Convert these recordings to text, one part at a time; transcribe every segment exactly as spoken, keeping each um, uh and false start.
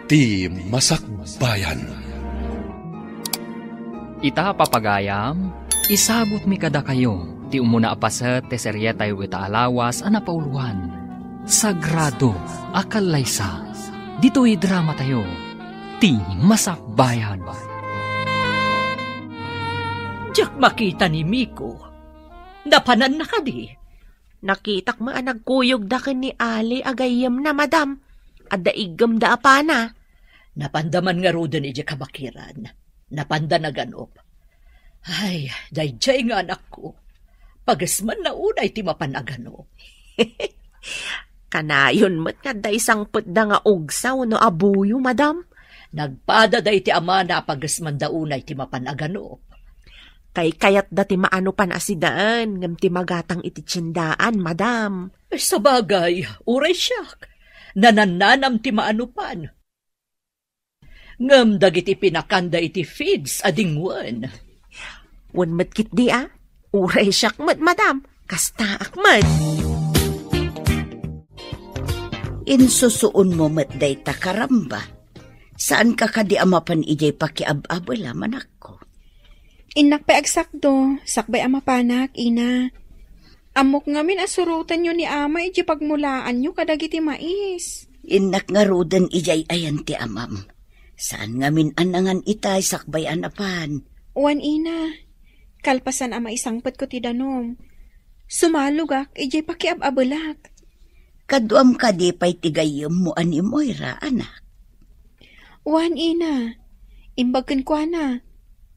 Ti Masakbayan. Ita, papagayam, isagutmi kadakayo ti umuna a paset ti serietayo ita a lawas a napauloan, Sagrado a Kallaysa. Ditoy dramatayo, Ti Masakbayan. Diak makita ni Miko. Napananna kadi? Nakitak met a nagkuyogda ken ni Ali a gayyemna, madam. Adda iggemda a pana. Napanda man ngaruden idiay kabakiran. Napanda naganup. Ay, daydiay nga anakko. Pagesmanna unay ti mapan aganup. Kanayon met nga adda isangpetda nga ugsa wenno abuyo, madam. Nagpada daydi amana a pagesmanda unay ti mapan aganup. Kaykayatda ti maanupan a sidaen, ngem ti magatang iti tiendaan, madam. Sabagay, uray siak. Nanannanam ti maanupan. Ngem dagiti pinakanda iti feeds a dingwen. Wen met ketdi a, uray siak met, madam, kastaak met. Insusuonmo met dayta, karamba. Saanka kadi a mapan idiay pakiab-abela, manakko? Innak pay agsakdo, sakbay a mapanak, ina. Ammok ngamin a surotenyo ni ama idiay pagmulaanyo kadagiti mais. Innak ngaruden idiay ayan ti amam. Saan ngamin a nangan itay sakbay a napan. Wen, ina, kalpasan a maisangpetko ti danum, sumalogak idiay pakiab-abelak. Kaduam kadi pay ti gayyemmo a ni Moira, anak? Wen, ina, imbag kenkuana,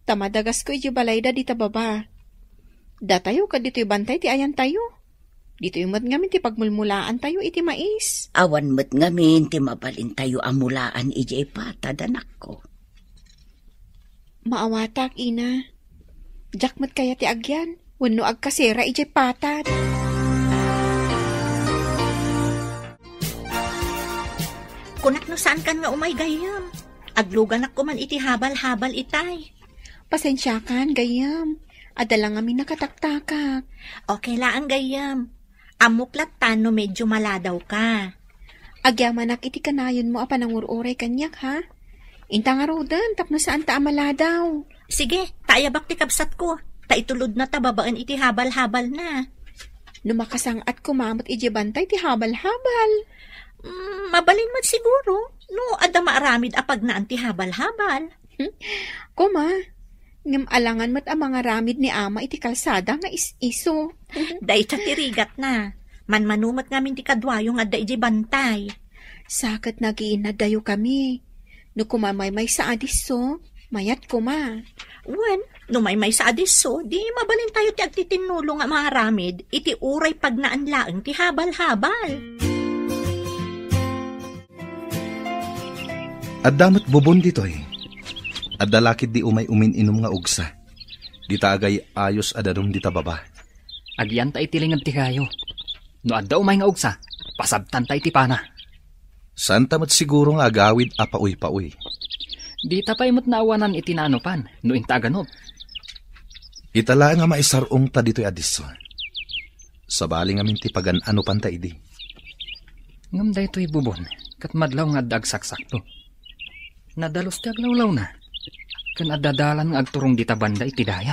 ta madagasko idiay balayda dita baba. Datayo ket ditoy bantay ti ayantayo. Ditoy met ngamin ti pagmulmulaantayo iti mais. Awan met ngamin ti mabalintayo a mulaan idiay patad, anakko. Maawatak, ina. Diak met kayat ti agyan wenno agkasera idiay patad. Kunak no saankan nga umay gayyem. Agluganak koman iti habal-habal itay. Pasensiakan, gayyem. Adda la ngamin nakataktakak. Okay laeng, gayyem. Ammok latta no medyo maladawka. Agyamanak iti kanayonmo a panangur-uray kaniak, ha? Inta ngaruden tapno saanta a maladaw. Sige, ta ayabak ti kabsatko. Ta itulodna ta babaen iti habal-habalna. No makasang-at koma met idiay bantay ti habal-habal. Mm, mabalin met siguro no adda maaramid a pagnaan ti habal-habal. Koma, ngem alangan met a mangaramid ni ama iti kalsada nga is-iso. Dayta ti rigatna. Manmano met ngamin ti kaduayo nga adda idiay bantay. Sa ket nagiinnaddayo kami. No koma maymaysa a disso, mayat koma. Wen, no maymaysa a disso, di mabalintayo ti agtitinnulo nga mangaramid iti uray pagnaan laeng ti habal-habal. Adda met bubon ditoy. Adda la ketdi umay umin-inum nga ugsa. Dita agay-ayos a danum dita baba. Agyanta iti linged ti kayo. No adda umay nga ugsa, pasabtanta iti pana. Saanta met siguro nga agawid a pauypaoy. Dita pay met naawanan iti naanupan, no inta aganup. Ita laeng a maisar-ongta ditoy a disso. Sabali ngamin ti pagan-anupanta idi. Ngem daytoy bubon, ket madlaw nga adda agsaksakto. Nadalus ti aglawlawna, ken adda dalan nga agturong dita banda iti daya.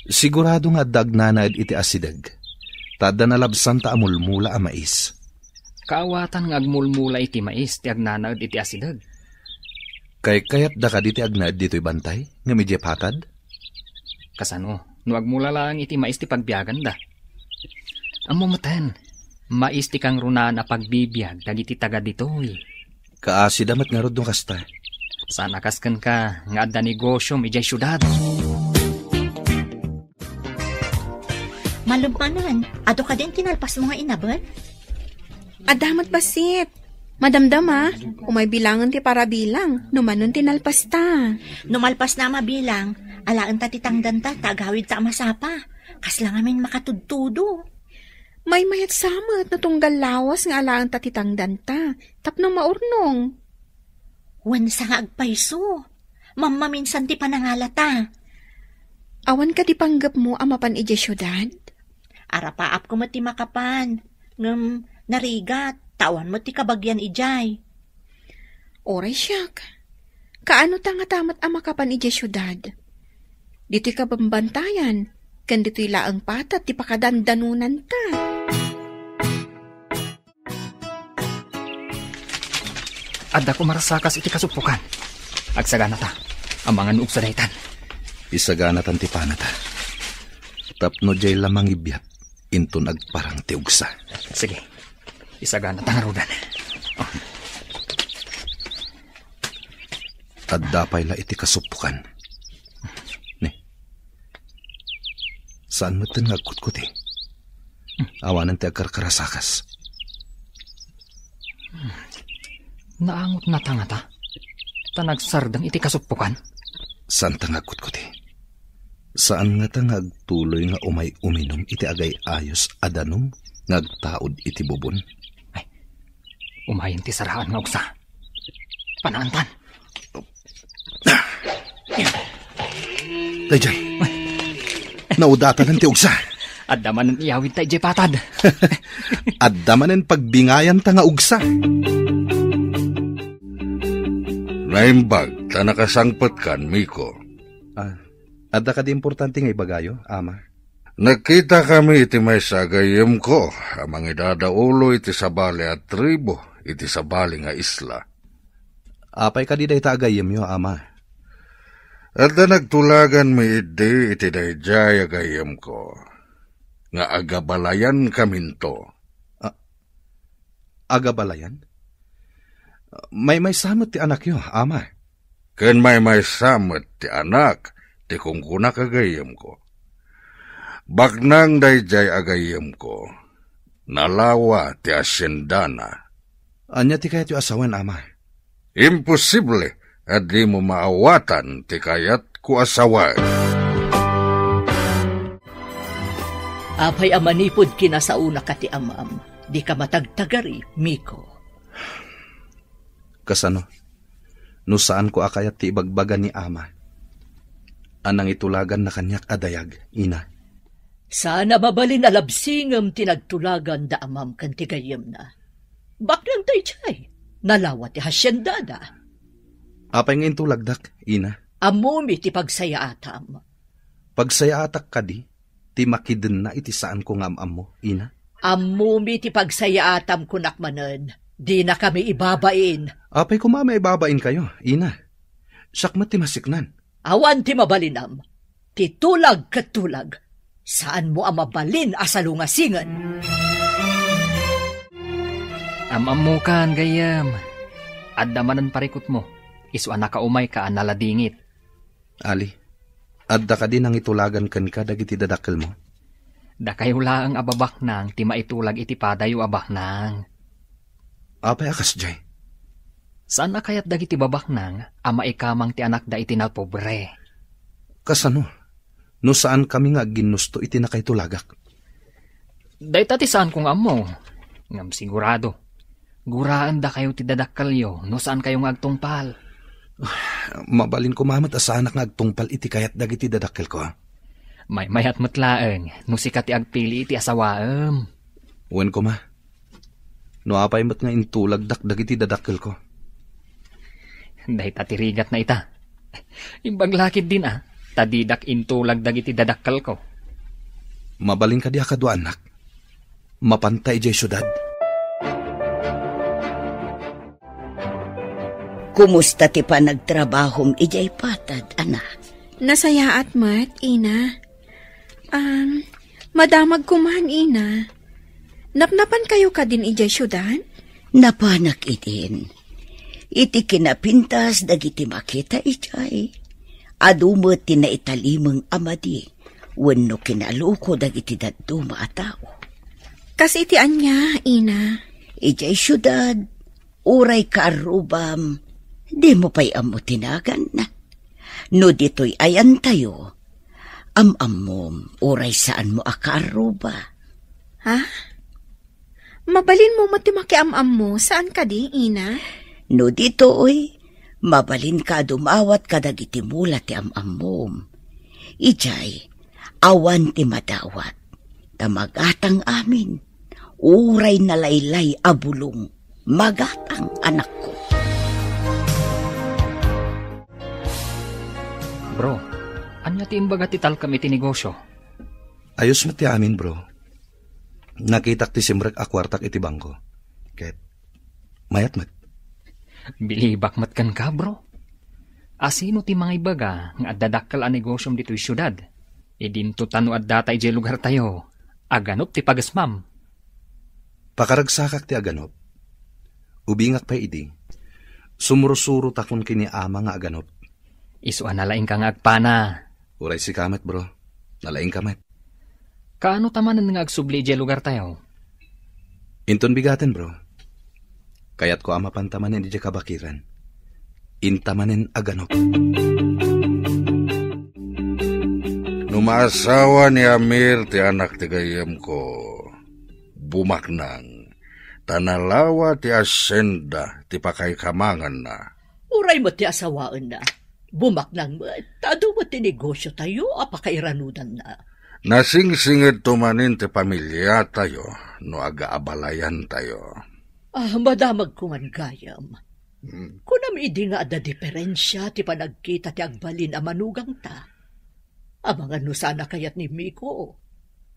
Sigurado nga adda agnanaed iti asideg, ta adda nalabsanta a mulmula a mais. Kaawatan nga agmulmula iti mais ti agnanaed iti asideg. Kaykayatda kadi ti agnaed ditoy bantay, ngem idiay patad? Kasano, no agmula laeng iti mais ti pagbiaganda? Ammo meten, mais ti kangrunaan a pagbibiag dagiti taga ditoy. Kaasida met ngarud no kasta. Saan a kas kenka nga adda negosiom idiay siudad. Malem manen, adu kadin ti nalpasmo nga inaben? Adda met bassit. Madamdama, umay bilangen ti parabilang, no manen ti nalpasta. No malpasna a mabilang, alaenta ti tangdanta, ta agawidta a masapa. Kasla ngamin makatudtudo. Maymayat sa met no tunggal lawas nga alaenta ti tangdanta, tapno maurnong. Wen sa nga agpayso. Mammaminsan ti panangalata. Awan kadi panggepmo a mapan idiay siudad? Arapaapko met ti makapan, ngem narigat, ta awan met ti kabagian idiay. Uray siak. Kaano ta ngata met a makapan idiay siudad? Ditoy kabambantayan, ken ditoy laeng patad ti pakadandanonanta. Adda koma rasakas iti kasuppokan. Agsaganata. Amangan no ugsa daytan. Isaganatan ti panata. Tapno diay la mangibiat, inton agparang ti ugsa. Sige. Isaganata ngaruden. Oh. Adda pay la iti kasuppokan. Ni. Saan metten nga agkutkuti? Awanen ti agkarkarasakas. Naangotnata ngata? Ta nagsardeng iti kasuppokan? Saanta nga agkutkuti. Saan ngata nga agtuloy nga umay uminum iti agay-ayos a danum nga agtaud iti bubon? Ay, umayen ti saraan nga ugsa. Panaantan. Daydiay. Naudatanan ti ugsa. Adda manen iyawidta idiay patad. Adda manen pagbingayanta nga ugsa. Naimbag ta nakasangpetkan, Miko. Ah, adda kadi importante nga ibagayo, Ama? Nagkitakami iti maysa a gayyemko a mangidadaulo iti sabali a tribu iti sabali nga isla. Apay kadi dayta a gayyemyo, Ama? Adda nagtulaganmi idi iti daydiay a gayyemko nga agabalayankaminto. A-, agabalayan? Maymaysa met ti anakyo, Ama. Ken maymaysa met ti anak ti kunkunak a gayyemko. Baknang daydiay a gayyemko, nalawa ti haciendana. Ania ti kayatyo a sawen, Ama? Imposible a dimo maawatan ti kayatko a sawen. Apay a manipud kinasaonaka ti amam, dika matagtagari, Miko? Kasano? No saanko a kayat ti ibagbaga ni Ama a nangitulaganna kaniak a dayag, Ina. Saan a mabalin a labsingem ti nagtulagan da amam ken ti gayyemna. Baknang daydiay, nalawa ti haciendada. Apay nga intulagdak, Ina? Ammomi ti pagsayaatam. Pagsayaatak kadi ti makidenna iti saanko nga am-ammo, Ina? Ammomi ti pagsayaatam, kunak manen, dinakami ibabain. Apay koma a maibabainkayo, Ina? Siak met ti masiknan. Awan ti mabalinam. Ti tulag ket tulag. Saanmo a mabalin a salungasingen. Am-ammokan, gayyem. Adda manen parikutmo. Isu a nakaumayka a naladingit. Ali, adda kadi nangitulagan kenka dagiti dadakkelmo? Dakayo laeng a babaknang ti maitulag iti padayo a baknang. Apay a kasdiay? Saan a kayat dagiti babaknang a maikamang ti anakda iti napobre. Kasano? No saankami nga agginnusto iti nakaitulagak? Dayta ti saanko nga ammo. Ngem sigurado, guraendakayo ti dadakkelyo no saankayo nga agtungpal. Mabalin koma met a saanak nga agtungpal iti kayat dagiti dadakkelko. Maymayat met laeng no sika ti agpili iti asawaem. Wen koma, no apay met nga intulagdak dagiti dadakkelko. Dayta ti rigatna ita. Imbag la ketdin a, ta didak intulag dagiti dadakkelko. Mabalin kadi a kaduaannak? Mapanta idiay siudad? Kumusta ti panagtrabahom idiay patad, anak? Nasayaat met, Ina. Um, madamag koman, Ina. Napnapankayo kadin idiay siudad? Napanak idin. Iti kinapintas dagiti makita idiay, adu met ti naitalimeng a madi wenno kinaluko dagiti dadduma a tao. Kas iti ania, Ina? Idiay siudad, uray kaarrubam, dimo pay ammo ti naganna. No ditoy ayantayo, am-ammom, uray saanmo a kaarruba. Ha? Mabalinmo met ti makiam-ammo, saan kadi, Ina? No ditoy, mabalinka a dumawat kadagiti mula ti am-ammom. Idiay, awan ti madawat, ta magatang amin. Uray nalaylay a bulong, magatang, anakko. Bro, ania ti imbaga ti talkem iti negosyo? Ayos met ti amin, bro. Nakitak ti simrek a kuartak iti bangko. Ket mayat met. Bilibak met kenka, bro. Asino ti mangibaga nga adda dakkel a negosyom ditoy siudad? Idinto ta no adda ta idiay lugartayo, aganop ti pagesmam. Pakaragsakak ti aganop. Ubingak pay idi, sumursurotakon ken ni ama nga aganop. Isu a nalaingka nga agpana. Uray sika met, bro. Nalaingka met. Kaano ta manen nga agsubli idiay lugartayo? Inton bigaten, bro. Kayatko a mapanta manen idiay kabakiran. Inta manen aganop. No maasawa ni Amir ti anak ti gayyemko, bumaknang, ta nalawa ti asienda ti pakaikamanganna. Uray met ti asawaenna, bumaknang met, ta adu met ti negosyotayo a pakairanudanna. Nasingsingedto manen ti pamiliatayo no agaabalayantayo. Ah, madamagko man gayam. Hmm. Kunam idi nga adda diferensia ti panagkita ti agbalin a manugangta? Amangan no saan a kayat ni Miko.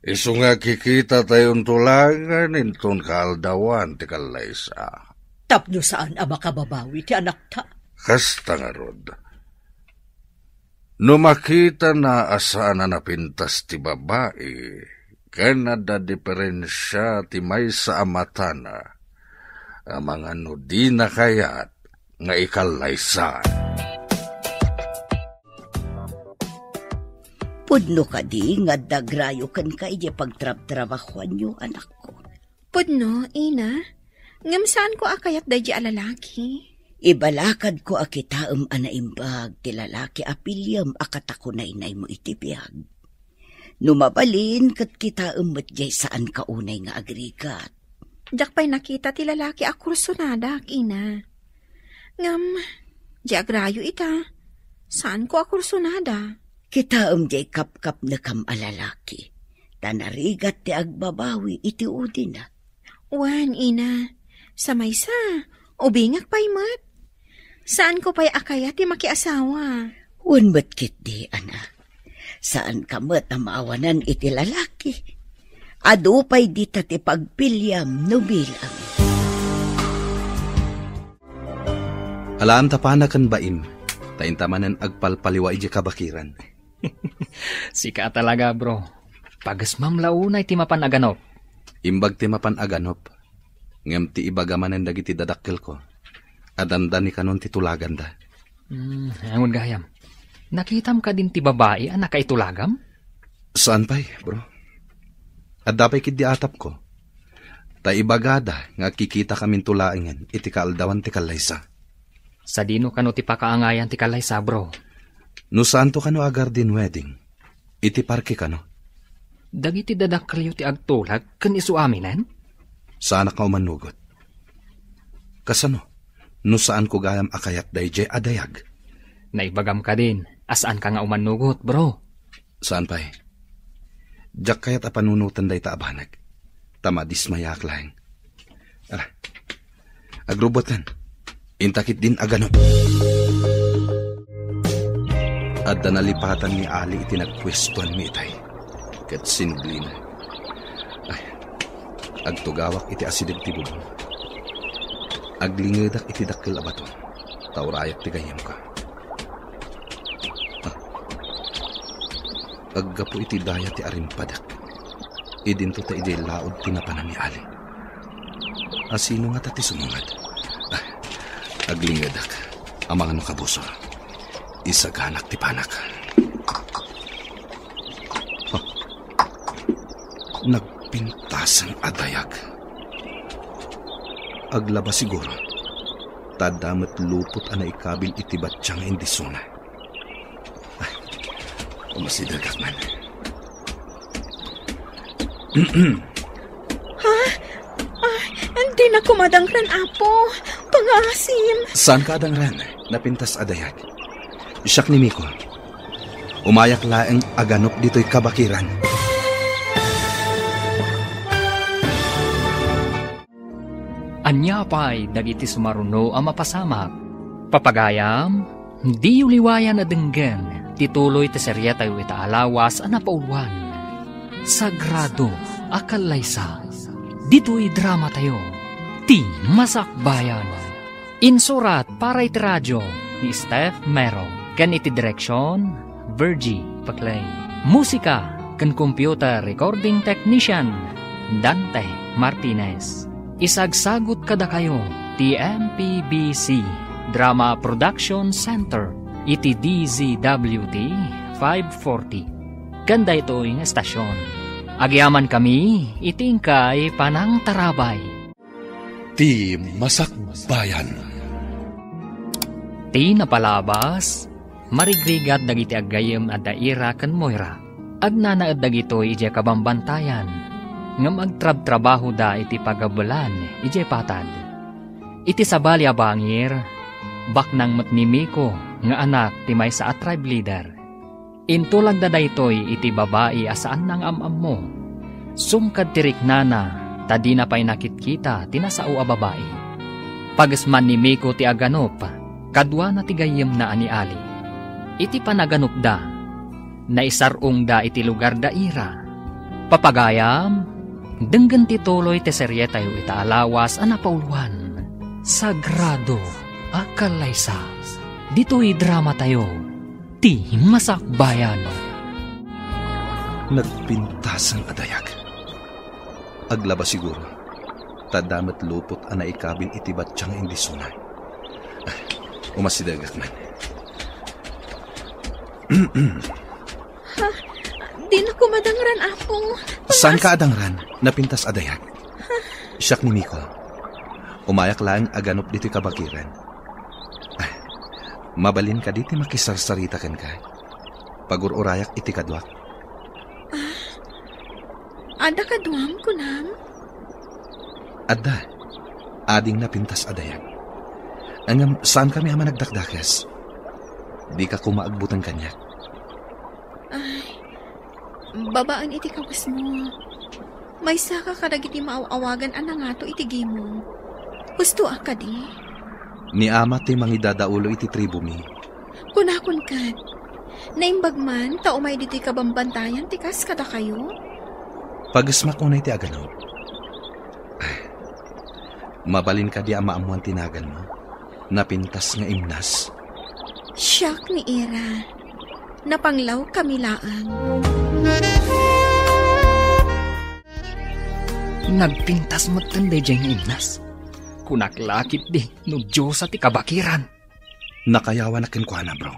Isu nga kikitatayon tulangen inton kaaldawan ti kallaysa. Tapno saan a makababawi ti anakta. Kasta ngarud. No makitana a saan a napintas ti babai, ken adda diferensia ti maysa a matana, amangan no dina kayat nga ikallaysa. Pudno kadi nga adda agrayo kenka idiay pagtrabtrabahoanyo, anakko? Pudno, ina. Ngem saanko a kayat daydi a lalaki. Ibalakadko a kitaem a naimbag ti lalaki a piliem a katakunaynaymo iti biag. No mabalin, ket kitaem met diay saanka unay nga agrigat. Diak pay nakita ti lalaki a kursonadak, ina. Ngem, di agrayo ita, saanko a kursonada. Kitaem diay kapkapnekam a lalaki, ta narigat ti agbabawi iti udina. Wen, ina, sa maysa, ubingak pay met. Saanko pay a kayat ti makiasawa. Wen met ketdi, anak. Saanka met a maawanan iti lalaki. Adu pay dita ti pagpiliam no bilang. Alaem ta pana ken baim, ta inta manen agpalpaliwa idiay kabakiran. Sika a talaga, bro. Pagesmam la unay ti mapan aganop. Imbag ti mapan aganop, ngem ti ibaga manen dagiti dadakkelko, adanda ni kanon ti tulaganda. Hmm, angon gayam. Nakitam kadin ti babai a nakaitulagam? Saan pay, bro. Adda pay ketdi atapko. Ta ibagada nga agkikitakaminto laengen iti kaaldawan ti kallaysa. Sadino kano ti pakaangayan ti kallaysa, bro? No saanto kano a garden wedding, iti parke kano. Dagiti dadakkelyo ti agtulag ken isu aminen? Saanak nga umanugot. Kasano? No saanko gayam a kayat daydiay a dayag? Naibagam kadin a saanka nga umanugot, bro. Saan pay? Diak kayat a panunoten dayta a banag, ta madismayaak laeng. Ala, agrubboten. Inta ketdin aganop. Adda nalipatan ni Ali iti nagpuestoanmi itay, ket sinublina. Ay, agtugawak iti asideg ti bubong. Aglingedak iti dakkel a bato, ta urayak ti gayyemko. Ah. Aggapu iti daya ti arimpadek, idinto ta idiay laud ti napanan ni Ali. Asino ngata ti sumungad? Ah, aglingedak. Amangan no kabusor. Isaganak ti panak. Ah. Nagpintasan a dayag. Aglaba siguro. Ta adda met lupot a naikabil iti batya nga indisona. Ay, umasidegak man. Ha? Ay, dinak koma adangren, Apo. Pangaasim. Saanka adangren? Napintas a dayag. Siak ni Miko. Umayak laeng aganop ditoy kabakiran. Ania pay dagiti sumaruno a mapasamak? Papagayam, diyo liwayan a denggen Ti tuloy ti serietayo ita a lawas a napauluan, Sagrado a Kallaysa. Ditoy dramatayo, Ti Masakbayan. Insurat para iti radio ni Steph Mero, ken iti direksyon, Virgie Paclay. Musika ken computer recording technician, Dante Martinez. Isagsagut kadakayo ti M P B C Drama Production Center iti D Z W T five forty. Ken daytoy nga estasyon, agyamankami iti inkay panangtarabay. Ti Masakbayan. Ti napalabas, marigrigat dagiti aggayyem a da Ira ken Moira. Agnanaed dagitoy idiay kabambantayan, ngem agtrabtrabahoda iti pagabelan idiay patad. Iti sabali a bangir, baknang met ni Miko nga anak ti maysa a tribe leader. Intulagda daytoy iti babai a saanna nga am-ammo. Sumkad ti riknana ta dina pay nakitkita ti nasao a babai. Pagesman ni Miko ti aganup, kaduana ti gayyemna a ni Ali. Iti panaganupda, naisar-ongda iti lugar da Ira. Papagayam, denggen ti tuloy ti serietayo ita a lawas a napauluan, Sagrado a Kallaysa. Ditoy dramatayo, Ti Masakbayan. Nagpintasen a dayag. Aglaba siguro, ta adda met lupot a naikabil iti battiang indisuna. Ah, umasidegak man. Ha? Dina koma dangran, Apo. Saan ka a dangran? Napintas a dayag. Siak ni Miko. Umayak laeng aganup ditoy kabakiran. Ah, mabalin kadi ti makisarsarita kenka? Pagur-urayak iti kaduak. Ah, adda kaduam, kunam? Adda. Ading napintas a dayag. Ngem saankami a managdakdakes. Dika koma agbuteng kaniak. Ay, babaen iti kawesmo. Maysaka kadagiti maaw-awagan a nangato iti gimong. Husto a kadi? Ni ama ti mangidadaulo iti tribomi. Kunakon ket, naimbag man ta umay ditoy kabambantayan ti kas kadakayo? Pagesmak unay ti aganup. Mabalin kadi a maammuan ti naganmo? Napintas nga imnas. Siak ni Ira. Napanglaw kami laeng. Nagpintas metten daydiay nga imnas. Kunak la ketdi no Diosa ti kabakiran. Nakayawanak kenkuana, bro.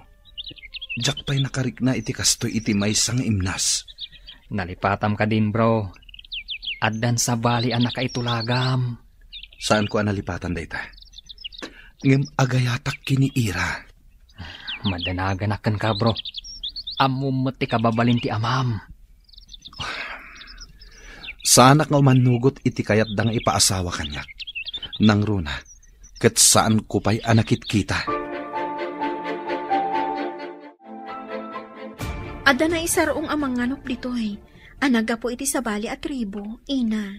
Diak pay nakarikna iti kastoy iti maysa nga imnas. Nalipatam kadin, bro. Addan sabali a nakaitulagam. Saanko a nalipatan dayta. Ngem agayatak ken ni Ira. Madanaganak kenka, bro. Ammom met ti kababalin ti amam. Saanak nga umannugot iti kayatda nga ipaasawa kaniak. Nangruna, ket saanko pay a nakitkita. Adda naisar-ong a manganup ditoy a naggapu iti sabali a tribu, ina.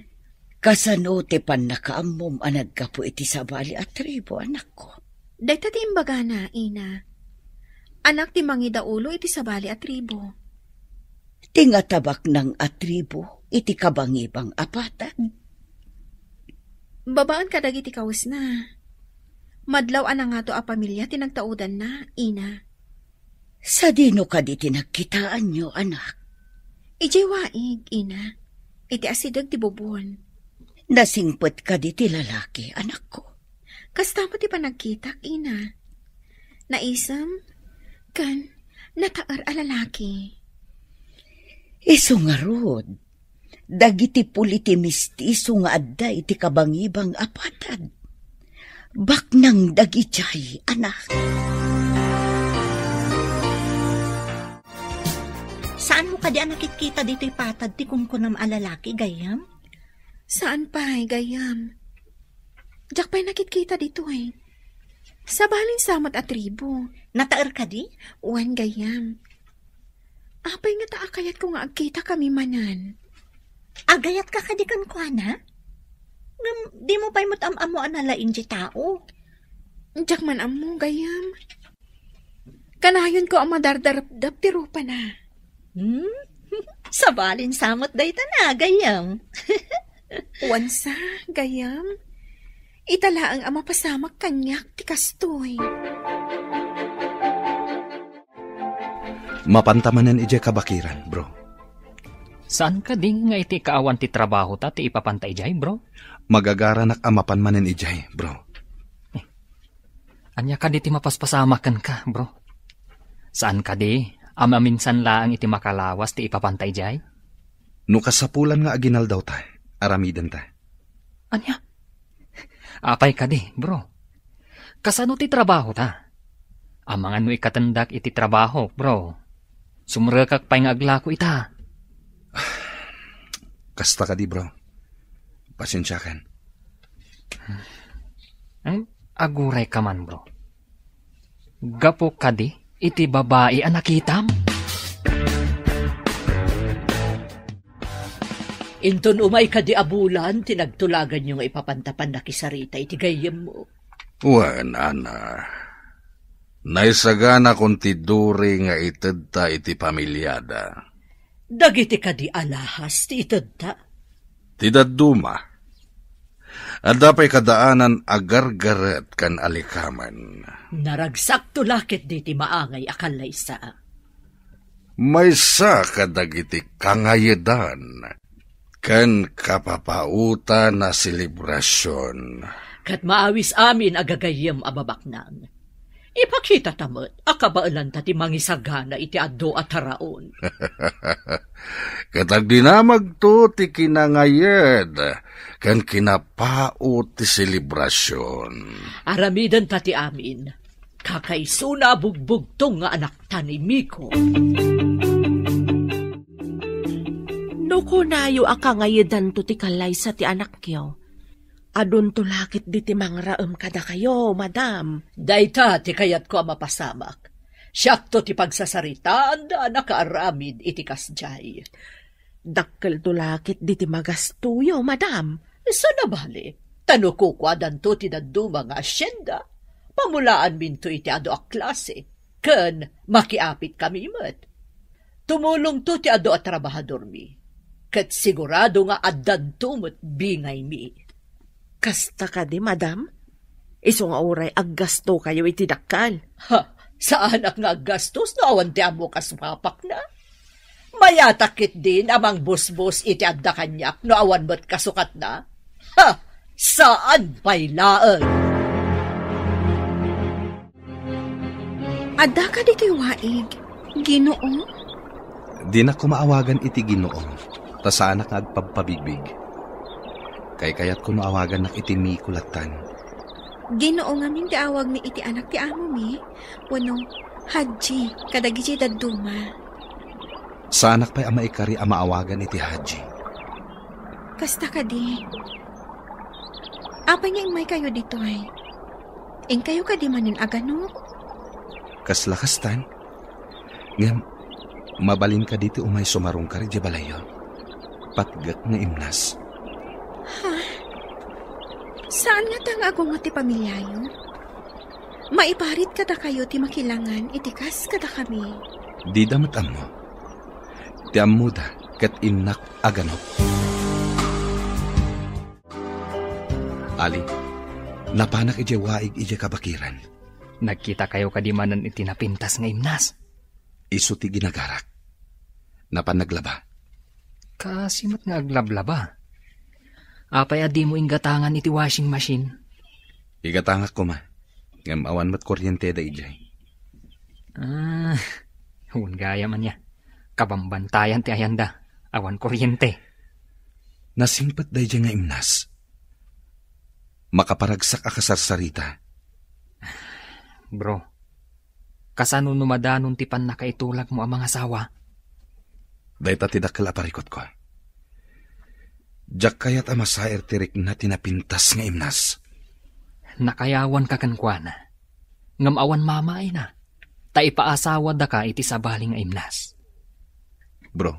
Kasano ti pannakaammom a naggapu iti sabali a tribu, anakko? Dayta ti imbagana, ina. Anak ti mangidaulo iti sabali a tribu. Ti ngatabaknang a tribu iti kabangibang a patag. Babaen kadagiti kawesna. Madlaw a nangato a pamilia ti nagtaudanna, ina. Sadino kadi ti nagkitaanyo, anak? Idiay waig, ina. Iti asideg ti bubon. Nasingpet kadi ti lalaki, anakko? Kasta met ti panagkitak, ina. Naisem, ken nataer a lalaki. Isu ngarud, dagiti puli ti mistiso nga adda iti kabangibang a patad. Baknang dagidiay, anak. Saanmo kadi a nakitkita ditoy patad ti kunkunam a lalaki, gayyem? Saan pay, gayyem. Diak pay nakitkita ditoy. Sabalin sa met a tribu. Nataer kadi? Wen, gayyem. Apay ngata a kayatko nga agkitakami manen? Agayatka kadi kenkuana? Ngem dimo pay met am-ammo a nalaing ti tao. Diak man ammo, gayyem. Nayonko a madardarepdep ti rupana. Hmm? Sabalin sa met dayta na, gayyem. Wen sa, gayyem. Ita laeng a mapasamak kaniak ti kastoy. Mapanta manen idiay kabakiran, bro. Saan kadi nga iti kaawan ti trabahota ti ipapanta idiay, bro? Magagaranak a mapan manen idiay, bro. Ania kadi ti mapaspasamak kenka, bro? Saan kadi a maminsan laeng iti makalawas ti ipapanta idiay? No kasapulan nga aginaldawta, aramidenta. Ania? Apay kadi, bro? Kasano ti trabahota? Amangan no ikatendak iti trabahok, bro. Sumrekak pay nga aglako ita. Kasta kadi, bro. Pasensiakan. Hmm? Agurayka man, bro. Gapu kadi iti babai a nakitam? Inton umay kadi a bulan ti nagtulaganyo nga ipapanta pannakisarita iti gayyemmo? Wen, Ana. Naisaganakon ti duri nga itedta iti familiada. Dagiti kadi alahas ti itedta? Ti dadduma. Adda pay kadaanan a gargaret ken alikamen. Naragsakto la ketdi ti maangay a kallaysa. Maysa kadagiti kangayedan ken kapapaotan a selebrasion. Ket maawis amin a gagayyem a babaknang. Ipakitata met a kabaelanta ti mangisagana iti adu a taraon. Ket agdinamagto ti kinangayed ken kinapaot ti selebrasion. Aramidenta ti amin. Kakaisuna a bugbugtong nga anakta ni Miko. No kunayo a kangayedanto ti kallaysa ti anakyo, adunto la ketdi ti mangraem kadakayo, madam. Dayta ti kayatko a mapasamak. Siakto ti pagsasaritaan da a nakaaramid iti kasdiay. Dakkelto la ketdi ti magastoyo, madam. Saan a bale, ta no kukuadanto ti dadduma nga asienda, pamulaanminto iti adu a klase, ken makiapitkami met. Tumulongto ti adu a trabahadormi, ket sigurado nga addanto met bingaymi. Kasta kadi, madam? Isu nga uray aggastokayo iti dakkel. Ha, saanak nga aggastos no awan ti ammok a sumapakna. Mayatak ketdin a mangbusbos iti adda kaniak no awan met kasukatna. Ha, saan pay laeng. Adda kadi toy waig, Ginoo? Dinak koma awagan iti Ginoo, ta saanak nga agpabpabigbig. Kaykayatko no awagannak iti Miko lattan. Ginoo ngamin ti awagmi iti anak ti amomi, wenno Hadji kadagiti dadduma. Saanak pay a maikari a maawagan iti Hadji. Kasta kadi. Apay nga immaykayo ditoy? Inkayo kadi manen a ganok? Kasla kastan. Ngem, mabalin kadi ti umay sumarungkar idiay balayyo? Patgek nga imnas. Ha? Saan ngata nga agungot ti pamiliayo? Maiparit kadakayo ti makilangan iti kas kadakami. Dida met ammo. Ti ammoda ket innak a ganok. Ali, napanak idiay waig idiay kabakiran. Nagkitakayo kadi manen iti napintas nga imnas? Isu ti ginagarak. Napan naglaba. Kaasi met nga aglablaba. Apay a dimo inggatangan iti washing machine? Igatangak koma. Ngem awan met kuryenteda idiay. Ah, wen gayam ania. Kabambantayan ti ayanda. Awan kuryente. Nasingpet daydiay nga imnas. Makaparagsak a kasarsarita. Bro, kasano no madanon ti pannakaitulagmo a mangasawa? Dayta ti dakkel a parikutko. Diak kayat a masair ti rikna ti napintas nga imnas. Nakayawanka kenkuana, ngem awan mamaayna, ta ipaasawadaka iti sabali nga imnas. Bro,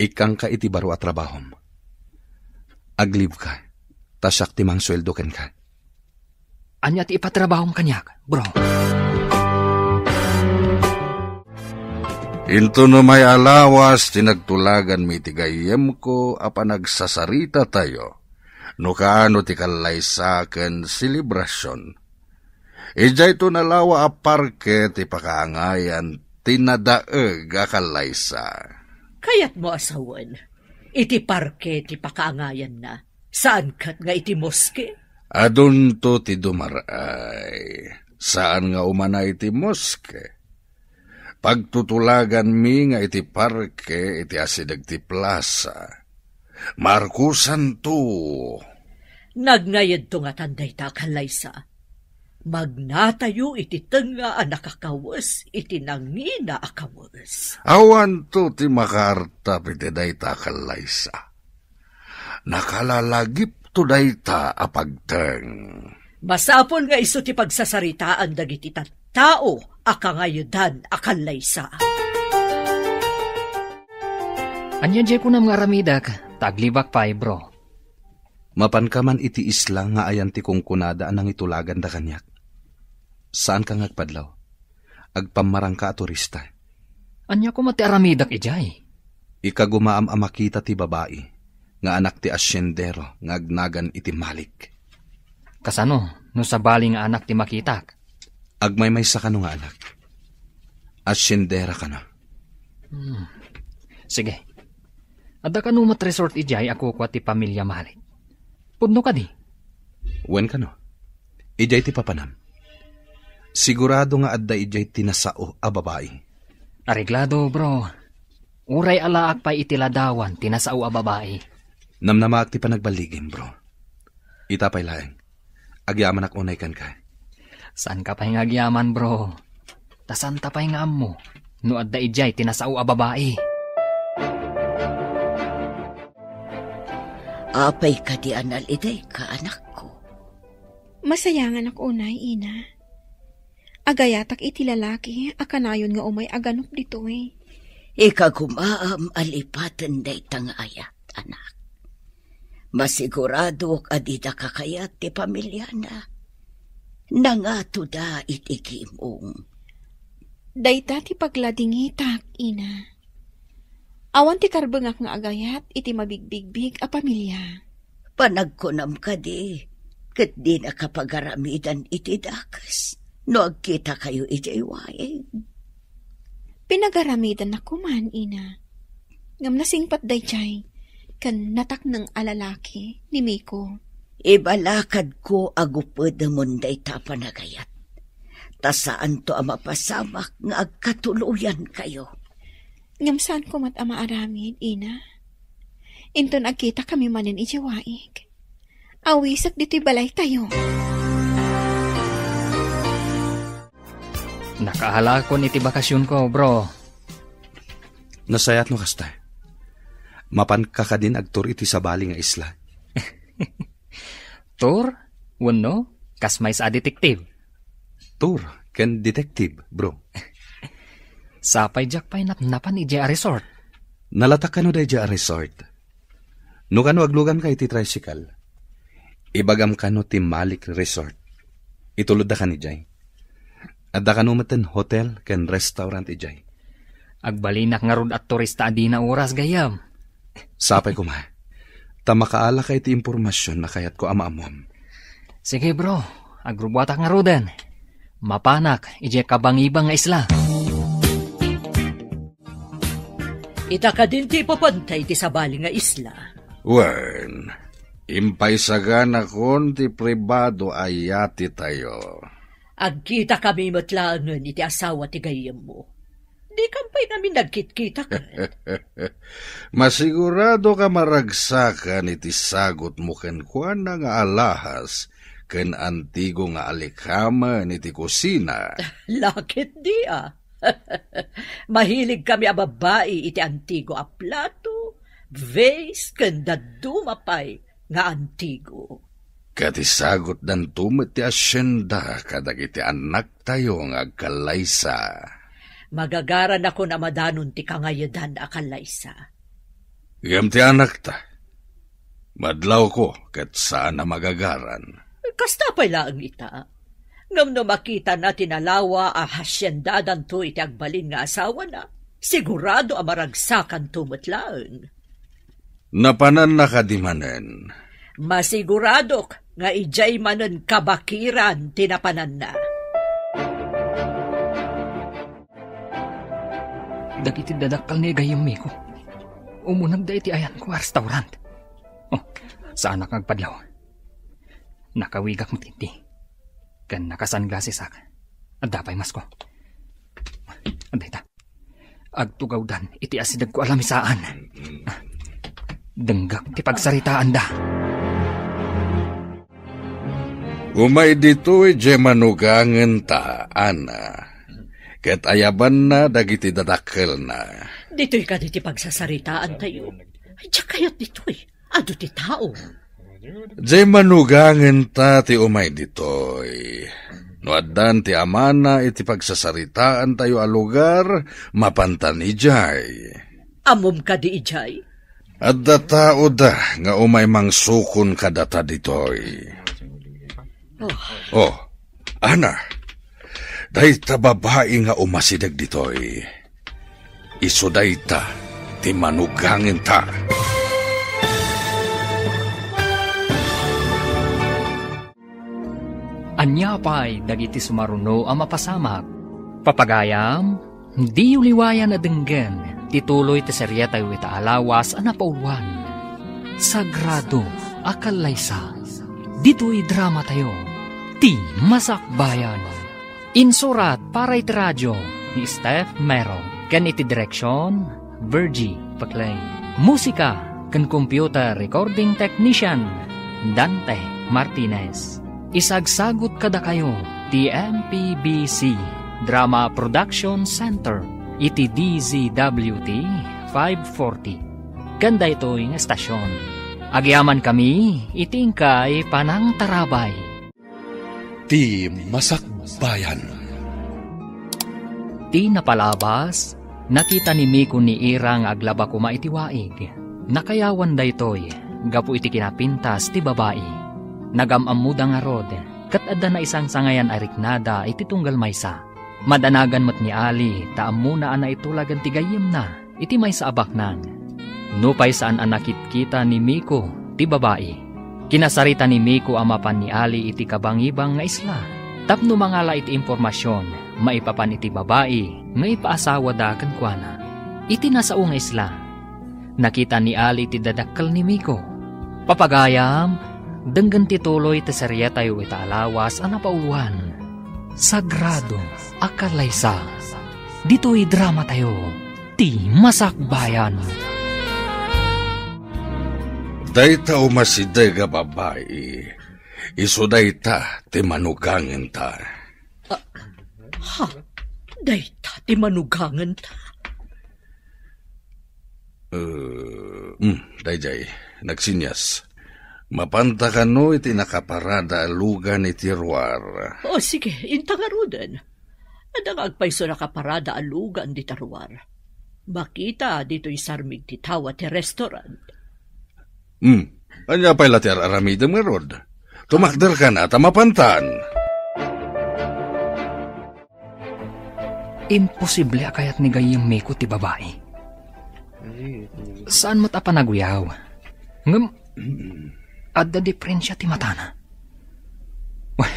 ikkangka iti baro a trabahom. Aglibka, ta siak ti mangsueldo kenka. Ania ti ipatrabahom kaniak, bro? Intono may a lawas ti nagtulaganmi iti gayyemko a panagsasarita tayo, no kaano ti kallaysa ken selebrasion. Idiayto nalawa a parke ti pakaangayan ti nadaeg a kallaysa. Kayatmo a sawen, iti parke ti pakaangayanna, saan ket nga iti moske? Adunto ti dumar-ay. Saan nga umana iti moske. Pagtutulaganmi nga iti parke iti asideg ti plasa. Markusanto. Nagngaydto ngatan dayta a kallaysa. Magnatayo iti tengnga a nakakawes iti nangina a kawes. Awanto ti makaartap iti dayta a kallaysa. Nakalalagipto dayta a pagteng. Masapul nga isu ti pagsasaritaan dagiti tattao a kangaydan a kallaysa. Ania diay kunam nga aramidek, ta aglibak pay, bro? Mapanka man iti isla nga ayan ti kunkunada a nangitulaganda kaniak. Saanka nga agpadlaw. Agpammarangka a turista. Ania koma ti aramidek idiay? Ikagumaam a makita ti babai nga anak ti asiendero nga agnagan iti Malik. Kasano no sabali nga anak ti makitak? Agmaymaysa kano nga anak. Asiendera kano. Hmm. Sige. Adda kano met resort idiay a kukua ti pamilia Malik? Pudno kadi? Wen kano. Idiay ti papanam. Sigurado nga adda idiay ti nasao a babai. Areglado, bro. Uray alaak pay iti ladawan ti nasao a babai. Namnamaak ti panagballigim, bro. Ita pay laeng. Agyamanak unay kenka. Saanka pay nga agyaman, bro. Ta saanta pay nga ammo no adda idiay ti nasao a babai. Apay kadi a nalidayka, anakko? Masayanganak unay, ina. Agayatak iti lalaki a kanayon nga umay a ganup ditoy. Ikagumaam a lipaten dayta nga ayat, anak. Masiguradok a dida kakayat ti pamiliana. Nangatoda iti gimong. Dayta ti pagladingitak, ina. Awan ti karbengak nga agayat iti mabigbigbig a pamilia. Panagkunam kadi, ket dinaka pagaramidan iti dakes no agkitakayo idiay waig? Pinagaramidannak koman, ina. Ngem nasingpet daydiay ken natakneng a lalaki ni Miko. Ibalakadko a gupedemon dayta a panagayat, ta saanto a mapasamak nga agkatuloyankayo. Ngem saanko met a maaramid, ina. Inton agkitakami manen idiay waig, awisek ditoy balaytayo. Nakaalakon iti bakasionko, bro. Nasayaat no kasta. Mapanka kadin agtur iti sabali nga isla? Tour? Wenno, kas maysa a detective? Tour ken detective, bro. Sapay diak pay napnapan idiay a resort. Nalatak kano daydiay a resort? No kano agluganka iti tricycle, ibagam kano ti Malik Resort. Itulodda kan idiay. Adda kano metten hotel ken restaurant idiay. Agbalinak ngarud a turista a dina oras, gayyem. Sapay koma. Ta makaalaka iti impormasion a kayatko a maammuam. Sige, bro. Agrubuatak ngaruden. Mapanak idiay kabangibang nga isla. Ita kadin ti ipapanta iti sabali nga isla. Wen, impaisaganakon ti pribado a yatitayo. Agkitakami met laengen iti asawa ti gayyemmo. Dikam pay ngamin nagkitkita ket. Masigurado ka maragsakan iti sagutmo kenkuana nga alahas ken antigo nga alikamen iti kusina. Lakit dia. Mahilig kami a babbai iti antigo a plato, vase, ken dadduma pay nga antigo. Ket isagutdanto met ti asienda kadagiti annaktayo nga agkallaysa. Magagaranakon a madanon ti kangayedan a kallaysa. Ngem ti anakta, madlawko ket saan a magagaran. Kasta pay laeng ita. Ngem no makitana ti nalawa a hasiendadanto iti agbalin nga asawana, Sigurado a maragsakanto met laeng. Napananna kadi manen? Masiguradok nga idiay manen kabakiran ti napananna. Dagiti dadakkel ni gayyem Miko, umunegda iti ayanko a restaurant. Oh, saanak nga agpadlaw. Nakawigak met idi. Ken naka-sunglassesak. Adda pay masko. Adda ita. Agtugawdan iti asidegko a lamisaan. Denggak ti pagsaritaanda. Umay ditoy diay manugangenta, Ana. Ket ayabanna dagiti dadakkelna. Ditoy kadi ti pagsasaritaantayo? Diak kayat ditoy. Adu ti tao. Diay manugangenta ti umay ditoy. No addan ti amana iti pagsasaritaantayo a lugar, mapantan idiay. Ammom kadi idiay? Adda taoda nga umay mangsukon kadata ditoy. Oh. Oh, Ana, dayta babai nga umasideg ditoy. Isu dayta ti manugangenta. Ania pay dagiti sumaruno a mapasamak? Papagayam, diyo liwayan a denggen ti tuloy ti serietayo ita a lawas a napauloan, Sagrado a Kallaysa. Ditoy dramatayo, ti Masakbayan. Insurat para iti radio ni Steph Mero ken iti direksion, Virgie Paclay. Musika ken computer recording technician, Dante Martinez. Isagsagut kadakayo ti M P B C Drama Production Center iti D Z W T five forty. Ken daytoy nga estasion, agyamankami iti inkay panangtarabay. Ti Masakbayan. Ti napalabas, nakita ni Miko ni Ira nga aglaba koma iti waig. Nakayawan daytoy gapu iti kinapintas ti babai. Nagam-ammoda ngarud, ket adda naisangsangayan a riknada iti tunggal maysa. Madanagan met ni Ali ta ammona a naitulagan ti gayyemna iti maysa a baknang. Nupay saan a nakitkita ni Miko ti babai, kinasarita ni Miko a mapan ni Ali iti kabangibang nga isla tapno mangala iti impormasion maipapan iti babai nga ipaasawada kenkuana. Iti nasao nga isla, nakita ni Ali ti dadakkel ni Miko. Papagayam, denggen ti tuloy ti serietayo ita a lawas a napauloan, Sagrado a Kallaysa. Ditoy dramatayo, ti Masakbayan. Dayta umasideg a babai, isu dayta ti manugangenta. Ah, ha? Dayta ti manugangenta? Eh, mm, daydiay, nagsinyas. Mapanta kano iti nakaparada a lugan iti ruar? O, sige, inta ngaruden. Adda nga agpayso nakaparada a lugan dita ruar. Makita ditoy sarmig ti tawa ti restaurant. Hmm, ania pay la ti ar-aramidem ngarud? Tumakder kana ta mapantan. Imposible a kayat ni gayyem Miko ti babai. Saan met a panaguyaw. Ngem, adda diferensia ti matana. Wen,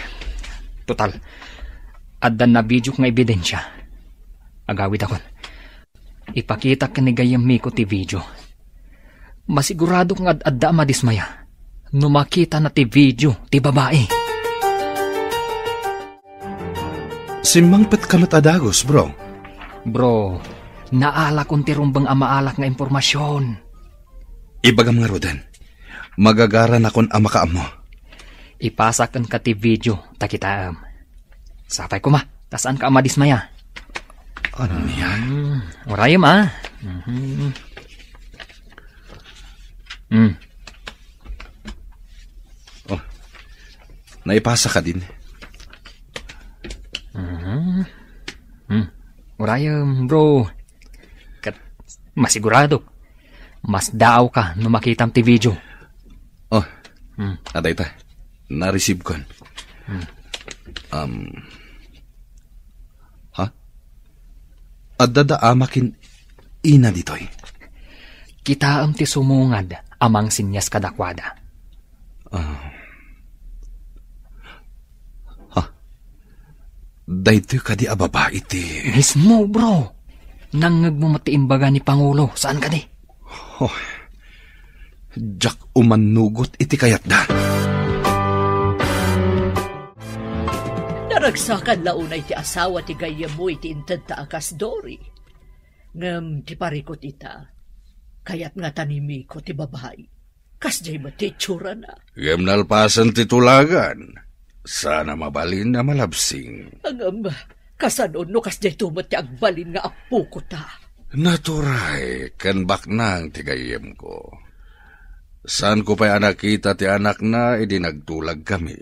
total, adda nabidiok nga ebidensia. Agawidakon. Ipakitak ken ni gayyem Miko ti video. Masiguradok nga ad-adda a madismaya no makitana ti video ti babai. Simmangpetka met a dagus, bro. Bro, naalakon ti rumbeng a maalak nga impormasion. Ibagam ngaruden, magagaranakon a makaammo. Ipasak kenka ti video ta kitaem. Sapay koma, ta saanka a madismaya. Ania? Hmm, urayem, a. Mhm. Hmm. Oh, naipasa kadin. Mhm. Hmm. Urayem, bro. Ket masiguradok, masdaawka no makitam ti video. Oh, hmm. Adda ita. Na-receive kon. Hmm. Um, ha? Adda da ama ken Ina ditoy. Kitaem ti sumungad a mangsinyas kadakuada. Ah. Ha? Daytoy kadi a babai ti Mismo, bro. Nangngegmo met ti imbaga ni Pangulo, saan kadi? Oh. Diak umannugot iti kayatda. Naragsakan la unay ti asawa ti gayyemmo iti intedta a kas Dory. Ngem ti parikut ita, kayat ngata ni Miko ti babai. Kasdiay met ti itsurana. Ngem nalpasen ti tulagan, saan a mabalin a malabsing. Ngem, kasano no kasdiayto met ti agbalin nga appoko ta? Naturay ken baknang ti gayyemko. Saanko pay a nakita ti anakna idi nagtulagkami.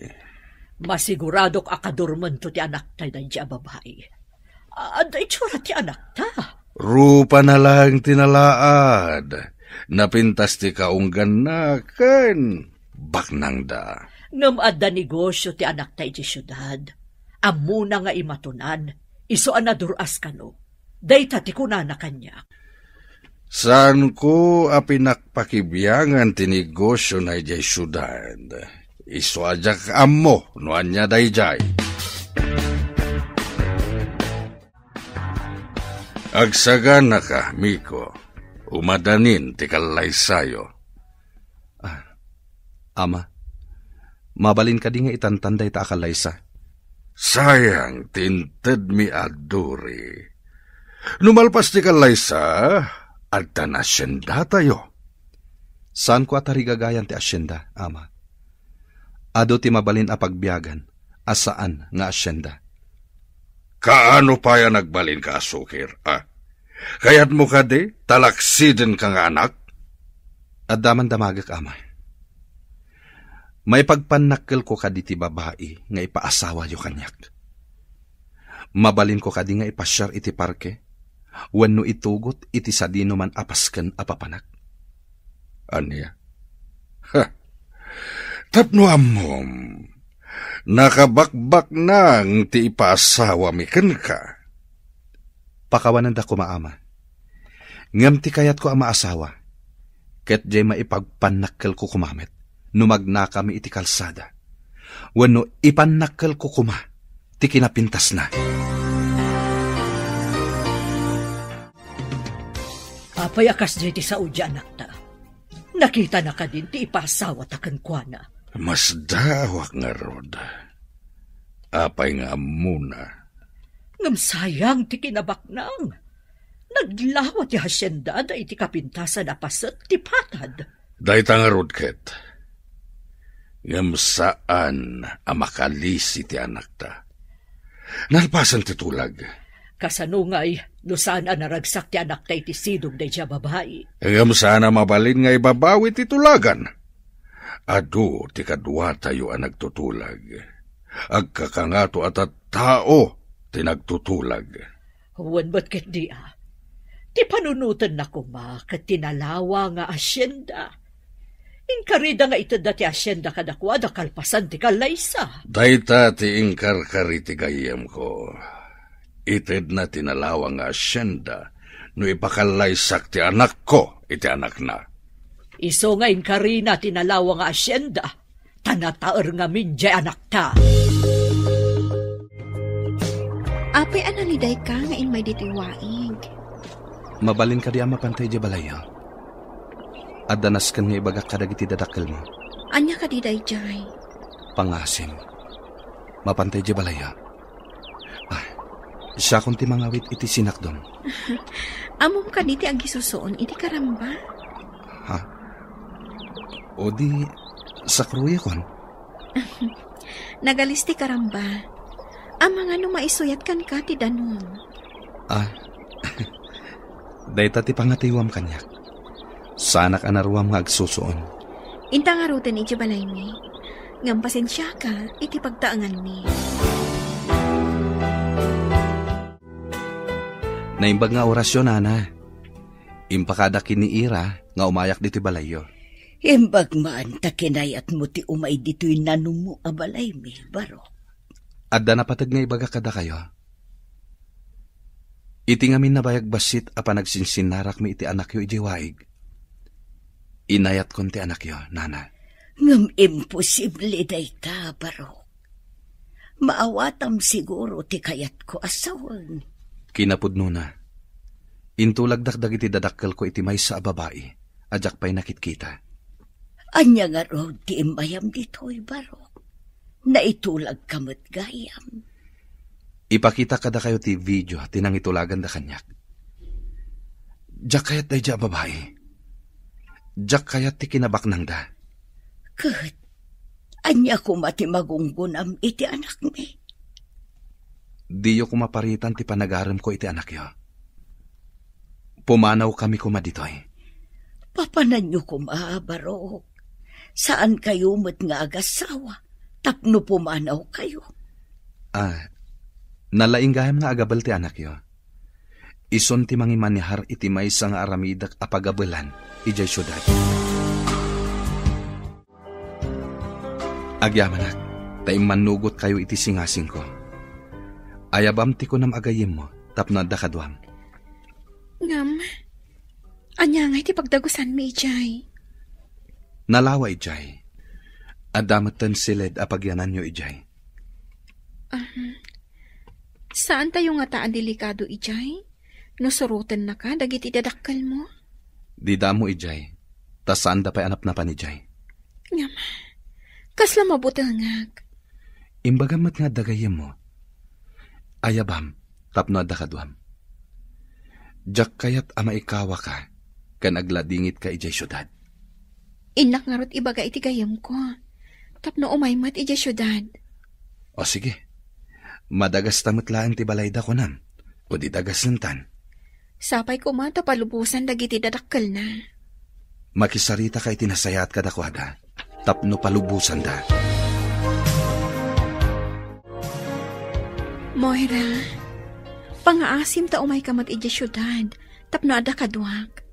Masiguradok a kadurmento ti anakta daydi a babai. Adda itsura ti anakta. Rupana laeng ti nalaad. Napintas ti kaungganna ken baknangda. Ngem adda negosio ti anakta iti siudad. Ammona nga imatonan, isu a nadur-as kano. Dayta ti kunana kaniak. Saanko a pinakpakibiangan ti negosiona idiay siudad. Isu a diak ammo no ania daydiay. Agsaganaka, Miko. Umadanin ti kallaysayo. Ah, Ama, mabalin kadi nga itantan dayta a kallaysa? Sayang ti intedmi a Dory. No malpas ti kallaysa, addan asiendatayo. Saanko a tarigagayan ti asienda, Ama. Adu ti mabalin a pagbiagan a saan nga asienda. Kaano pay a nagbalinka a sukir, a? Kayatmo kadi, talaksidenka nga anak? Adda man damagek, Ama. Maipagpannakkelko kadi ti babai nga ipaasawayo kaniak. Mabalinko kadi nga ipasiar iti parke wenno itugot iti sadinoman a pasken a papanak? Ania? Ha! Tapno ammom, nakabakbaknang ti ipaasawami kenka. Pakawananda koma, Ama. Ngem ti kayatko a maasawa, ket diay maipagpannakkelko koma met no magnakami iti kalsada, wenno ipannakkelko koma ti kinapintasna. Apay a kasdiay ti sao ti anakta? Nakitana kadin ti ipasawata kenkuana? Masdaawak ngarud. Apay nga ammona? Ngem sayang ti kinabaknang. Naglawa ti hasiendada iti kapintasan a paset ti patad. Dayta ngarud ket. Ngem saan a makalisi ti anakta. Nalpasen ti tulag. Kasano ngay no saan a naragsak ti anakta iti sidong daydiay a babai? Ngem saan a mabalin nga ibabawi ti tulagan. Adu ti kaduatayo a nagtutulag. Agkakangato a tattao ti nagtutulag. Wen met ketdi a, ti panunotenna koma ket ti nalawa nga asienda. Inkarida nga itedda ti asienda kadakuada kalpasan ti kallaysa. Dayta ti inkarkari ti gayyemko. Itedna ti nalawa nga asienda no ipakallaysak ti anakko iti anakna. Isu nga inkarina ti nalawa nga asienda, ta nataer ngamin diay anakta. Apay a nalidayka nga immay ditoy waig? Mabalin kadi a mapantay diay balayyo? Adda nasken nga ibagak kadagiti dadakkelmo. Ania kadi daydiay? Pangasim. Mapantay diay balayyo. Ah, siakon ti mangawit iti sinakdom. Ammom kadi ti agisusuon iti karamba? Ha? O di, sakruyakon? Nagalis ti karamba. Amangan no maisuyat kenka ti danum. Ah, dayta ti pangatiwam kaniak. Saanak a naruam nga agsusuon. Inta ngaruden iti balaymi. Ngem pasensiaka iti pagtaenganmi. Naimbag nga orasyo, nana. Impakadak ken ni Ira nga umayak ditoy balayyo. Imbag man ta kinayatmo ti umay ditoy nanummo a balaymi, Barok. Adda napateg nga ibagak kadakayo. Iti ngamin a bayag bassit a panagsinsinnarakmi iti anakyo idiay waig, inayatkon ti anakyo, nana. Ngem imposible dayta, Barok. Maawatam siguro ti kayatko a sawen. Kinapudnona, intulagdak dagiti dadakkelko iti maysa a babai a diak pay nakitkita. Ania ngarud ti immayam ditoy, Barok? Naitulagka met gayam. Ipakitak kadakayo ti video ti nangitulaganda kaniak. Diak kayat daydiay a babai. Diak kayat ti kinabaknangda. Ket ania koma ti magunggonam iti anakmi? Diyo koma paritan ti panagaremko iti anakyo. Pumanawkami koma ditoy. Papananyo koma, Barok. Saankayo met nga agasawa tapno pumanawkayo. Ah, nalaing gayam nga agabel ti anakyo. Isun ti mangimanehar iti maysa nga aramidek a pagabelan idiay siudad. Agyamanak, ta immannugotkayo iti singasingko. Ayabam ti kunam a gayyemmo tapno adda kaduam. Ngem, ania ngay ti pagdagusanmi idiay? Nalawa idiay. Adda metten siled a pagyananyo idiay. Um, saantayo ngata a delikado idiay? No surotennaka dagiti dadakkelmo? Dida ammo idiay, ta saanda pay a napnapan idiay. Ngem, kasla mabutengak. Imbagam met nga adda gayyemmo. Ayabam tapno adda kaduam. Diak kayat a maikawaka ken agladingitka idiay siudad. Innak ngarud ibaga iti gayyemko tapno umay met idiay siudad. O sige, madagasta met laeng ti balayda, kunam, o di dagasentan. Sapay koma ta palubosan dagiti dadakkelna. Makisaritaka iti nasayaat kadakuada tapno palubosanda. Moira, pangaasim ta umayka met idiay siudad tapno adda kaduak.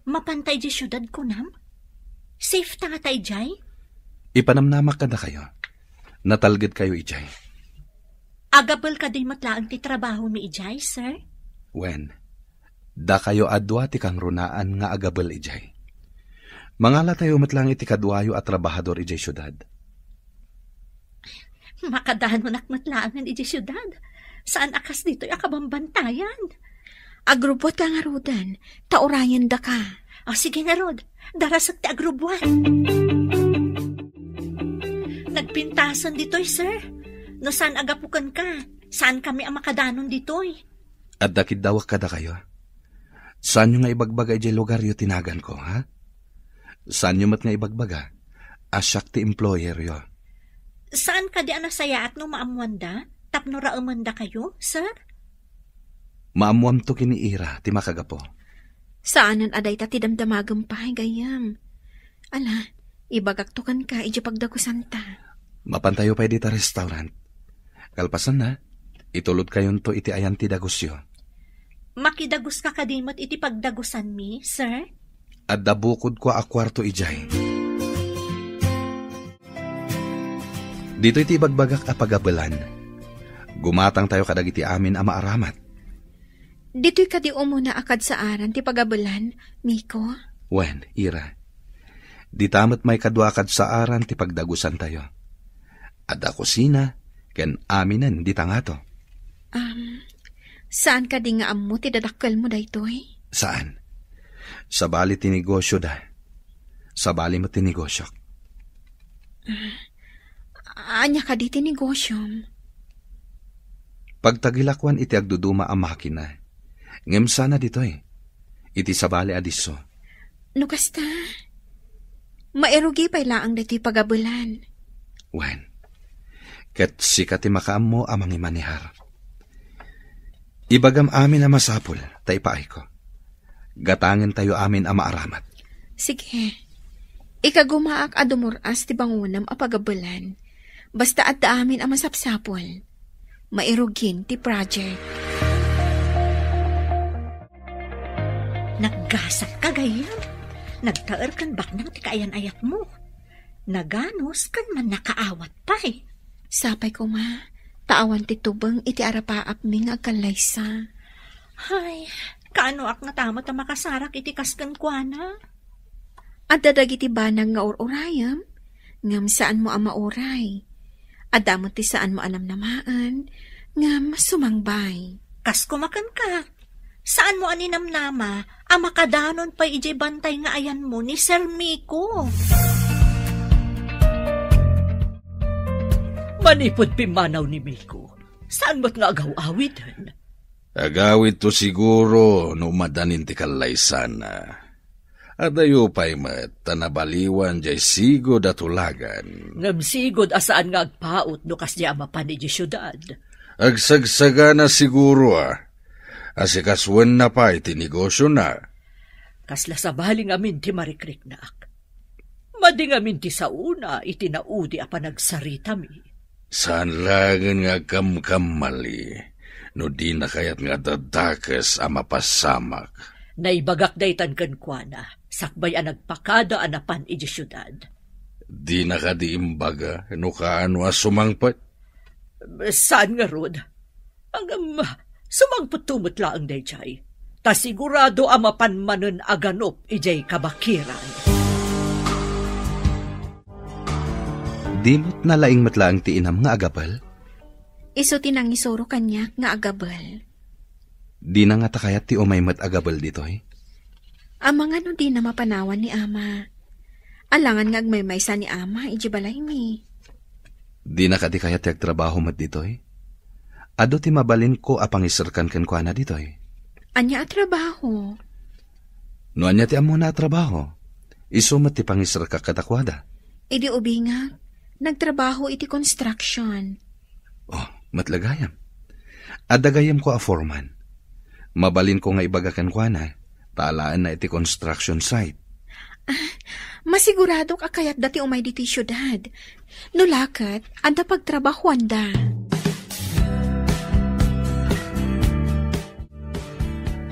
Mapanta idiay siudad, kunam? Safe ta ngata idiay? Ipanamnamak kadakayo. Natalgedkayo idiay. Agabel kadi met laeng ti trabahomi idiay, sir? Wen, dakayo a dua ti kangrunaan nga agabel idiay. Mangalatayo met laeng iti kaduayo a trabahador idiay siudad. Makadanonak met laengen idiay siudad. Saan a kas ditoy a kabambantayan. Agrubbuatka ngaruden, ta urayendaka. O, sige ngarud, darasek ti agrubbuat. Nagpintasen ditoy, sir. No saan a gapu kenka, saankami a makadanon ditoy. Adda kiddawek kadakayo. Saanyo nga ibagbaga idiay lugaryo ti naganko, ha? Saanyo met nga ibagbaga a siak ti employeryo. Saan kadi a nasayaat no maammoanda tapno raemendakayo, sir? Maammoamto ken ni Ira ti makagapu. Saanen a dayta ti damdamagem pay, gayyem. Ala, ibagakto kenka idiay pagdagusanta. Mapantayo pay dita restaurant. Kalpasanna, itulodkayonto iti ayan ti dagusyo. Makidaguska kadi met iti pagdagusanmi, sir? Adda bukodko a kuarto idiay. Ditoy ti ibagbagak a pagabelan. Gumatangtayo kadagiti amin a maaramat. Ditoy kadi umuna a kadsaaran ti pagabelan, Miko? Wen, Ira. Dita met maikadua a kadsaaran ti pagdagusantayo. Adda kusina ken aminen dita ngato. Um, saan kadi nga ammo ti dadakkelmo daytoy? Saan. Sabali ti negosyoda. Sabali met ti negosyok. Ah, ania kadi ti negosyom? Pagtagilakuan iti agduduma a makina. Ngem sana ditoy, iti sabali a disso. No kasta, mairugi pay laeng daytoy pagabelan. Wen, ket sika ti makaammo a mangimanehar. Ibagam amin a masapul ta ipaayko. Gatangentayo amin a maaramat. Sige. Ikagumaak a dumur-as ti bangonam a pagabelan. Basta adda amin a masapsapul. Mairugin ti project. Naggasat ka, gayyem. Nagtaer ken baknang ti kaayan-ayatmo. Naganus ken mannakaawat pay. Sapay koma, ta awan ti tubeng iti arapaapmi nga agkallaysa. Ay, kaanoak ngata met a makasarak iti kas kenkuana? Adda dagiti banag nga ur-urayem, ngem saanmo a mauray. Adda met ti saanmo a namnamaen, ngem sumangbay. Kas kumakenka, saanmo a ninamnama a makadanon pay idiay bantay nga ayanmo ni Sir Miko. Manipud pimmanaw ni Miko, saan met nga agaw-awiden? Agawidto siguro no umadanin ti kallaysana. Adayo pay met ta nabaliwan jay sigud a tulagan. Ngem sigud a saan nga agpaut no kasdiay a mapan idiay siudad. Agsagsagana siguro a, asikasuenna pay ti negosiona. Kasla sabali ngamin ti marikriknak. Madi ngamin ti saona iti naudi a panagsaritami. Saan laengen nga agkamkamali no dina kayat nga adda dakes a mapasamak. Naibagak daytan kenkuana, sakbay a nagpakada a napan idiay siudad. Dina kadi imbaga no kaano a sumangpet? Saan ngarud? Ngem, sumangpetto met laeng daydiay, ta sigurado a mapan manen a ganup idiay kabakiran. Di met nalaing met laeng ti inam nga agabel? Isu ti nangisuro kaniak nga agabel. Dina ngata kayat ti umay met agabel ditoy? Amangan no dina mapanawan ni Ama. Alangan nga agmaymaysa ni Ama idiay balaymi. Dina kadi kayat ti agtrabaho met ditoy? Adu ti mabalinko a pangiserkan kenkuana ditoy. Ania a trabaho? No ania ti ammona a trabaho, isu met ti pangiserkak kadakuada. Idi ubingak, nagtrabaho iti construction. Oh, met la gayam. Adda gayamko a foreman. Mabalinko nga ibaga kenkuana, ta alaenna iti construction site. Ah, masiguradok a kayatda ti umay ditoy siudad. No la ket, adda pagtrabahoanda.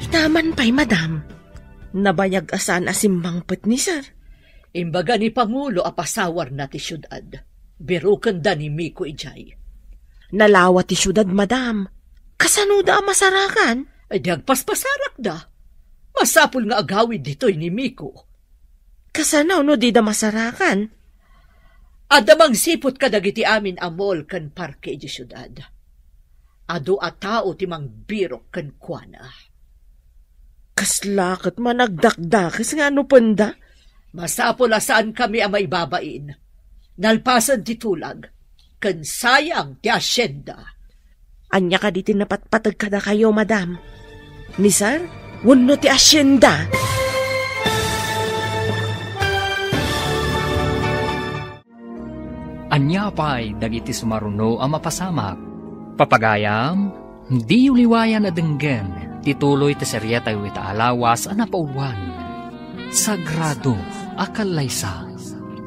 Itaman pay, madam. Nabayag a saan a simmangpet ni sir. Imbaga ni Pangulo a pasawarna ti siudad. Birukenda ni Miko idiay. Nalawa ti siudad, madam. Kasanoda a masarakan? Ay, di agpaspasarakda. Masapul nga agawid ditoy ni Miko. Kasano no dida masarakan? Adda mangsiput kadagiti amin a mall ken parke idiay siudad. Adu a tao ti mangbirok kenkuana. Kasla ket managdakdakes nga anupenda? Masapul a saankami a maibabain. Nalpasen ti tulag, ken sayang ti asienda. Ania kadi ti napatpateg kadakayo, madam? Ni sir? Wenno ti asienda? Ania pay dagiti sumaruno a mapasamak? Papagayam, diyo liwayan a denggen ti tuloy ti serietayo ita a lawas a napauluan, Sagrado a Kallaysa.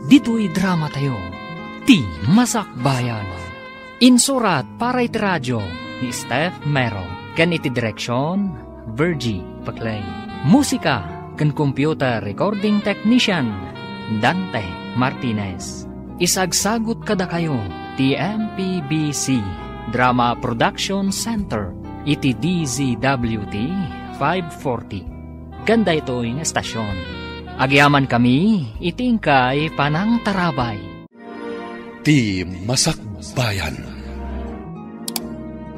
Ditoy dramatayo, Ti Masakbayan. Insurat para iti radio ni Steph Mero ken iti direksion, Virgie Paclay. Musika ken computer recording technician, Dante Martinez. Isagsagut kadakayo ti M P B C Drama Production Center iti D Z W T five forty. Ken daytoy nga estasion, agyamankami iti inkay panangtarabay. Ti Masakbayan.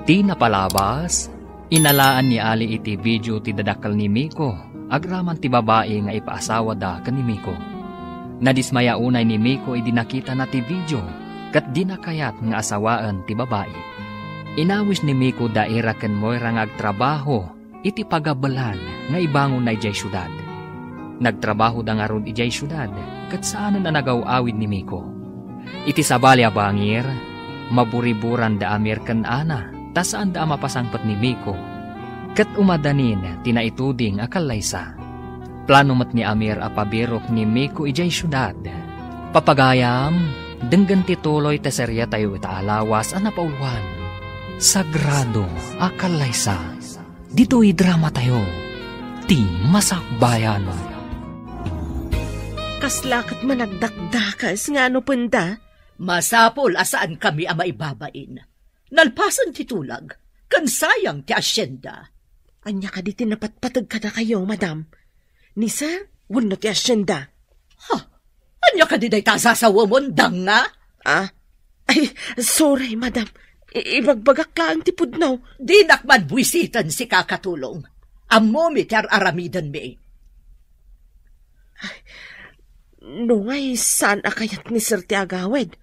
Ti napalabas, inalaan ni Ali iti video ti dadakkel ni Miko agraman ti babai nga ipaasawada ken ni Miko. Nadismaya unay ni Miko idi nakitana ti video ket dina kayat nga asawaen ti babai. Inawis ni Miko da Ira ken Moira nga agtrabaho iti pagabelan nga ibangonna idiay siudad. Nagtrabahoda ngarud idiay siudad ket saanen a nagaw-awid ni Miko. Iti sabali a bangir, maburiburan da Amir ken Ana ta saanda a mapasangpet ni Miko. Ket umadanin ti naituding a kallaysa. Plano met ni Amir a pabirok ni Miko idiay siudad. Papagayam, denggen ti tuloy ti serietayo ita a lawas a napauluan, Sagrado a Kallaysa. Ditoy dramatayo, Ti Masakbayan. Kasla ket managdakdakes nga anupenda? Masapul a saankami a maibabain. Nalpasen ti tulag, ken sayang ti asienda. Ania kadi ti napatpateg kadakayo, madam? Ni sir wenno ti hacienda? Ha? Ania kadi dayta a sasawemon, danga? Ah? Ay, sorry, madam. I-, ibagbagak laeng ti pudno. Dinak man buisiten, sika a katulong. Ammomi ti ar-aramidenmi. Ay, no ngay, saan a kayat ni sir ti agawid?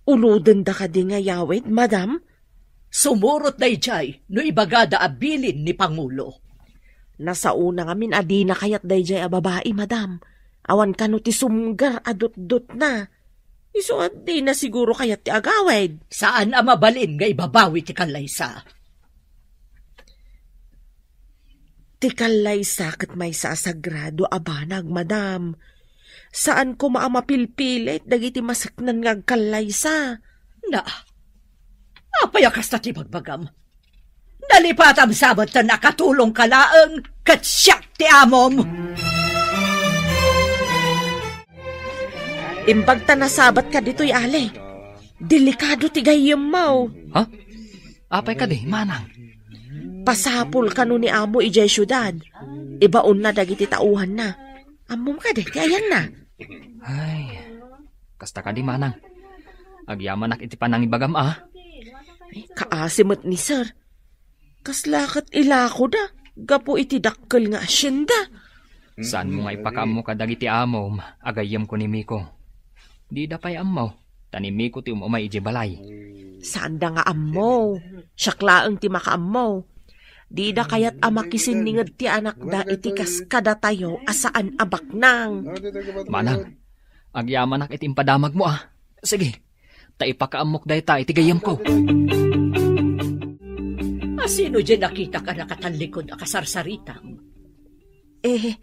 Ulodenda kadi nga yawid, madam? Sumurot daydiay no ibagada a bilin ni Pangulo. Nasaona ngamin a dina kayat daydiay a babai, madam. Awan kano ti sumgar a dutdotna. Isu a dina siguro kayat ti agawid. Saan a mabalin nga ibabawi ti kallaysa. Ti kallaysa ket maysa a sagrado a banag, madam. Saan koma a mapilpilit dagiti maseknan nga agkallaysa. Na, apay a kasta ti bagbagam? Nalipatam sa met a nakatulongka laeng ket siak ti amom. Imbag ta nasabatka ditoy, Ali. Delikado ti gayyemmo. Ha? Apay kadi, manang? Pasapul kano ni amo idiay siudad. Ibaonna dagiti tauhanna. Ammom kadi ti ayanna? Ay, kasta kadi, manang. Agyamanak iti panangibagam, a. Ay, kaasi met ni sir. Kasla ket ilakoda gapu iti dakkel nga hacienda. Saanmo nga ipakaammo kadagiti amom a gayyemko ni Miko? Dida pay ammo, ta ni Miko ti um-umay idiay balay. Saanda nga ammo. Siak laeng ti makaammo. Dida kayat a makisinninged ti anakda iti kas kadatayo a saan a baknang. Manang, agyamanak iti impadamagmo, a. Sige, ta ipakaammok dayta iti gayyemko. A, sino diay nakitak a nakatallikod a kasarsaritam? Eh,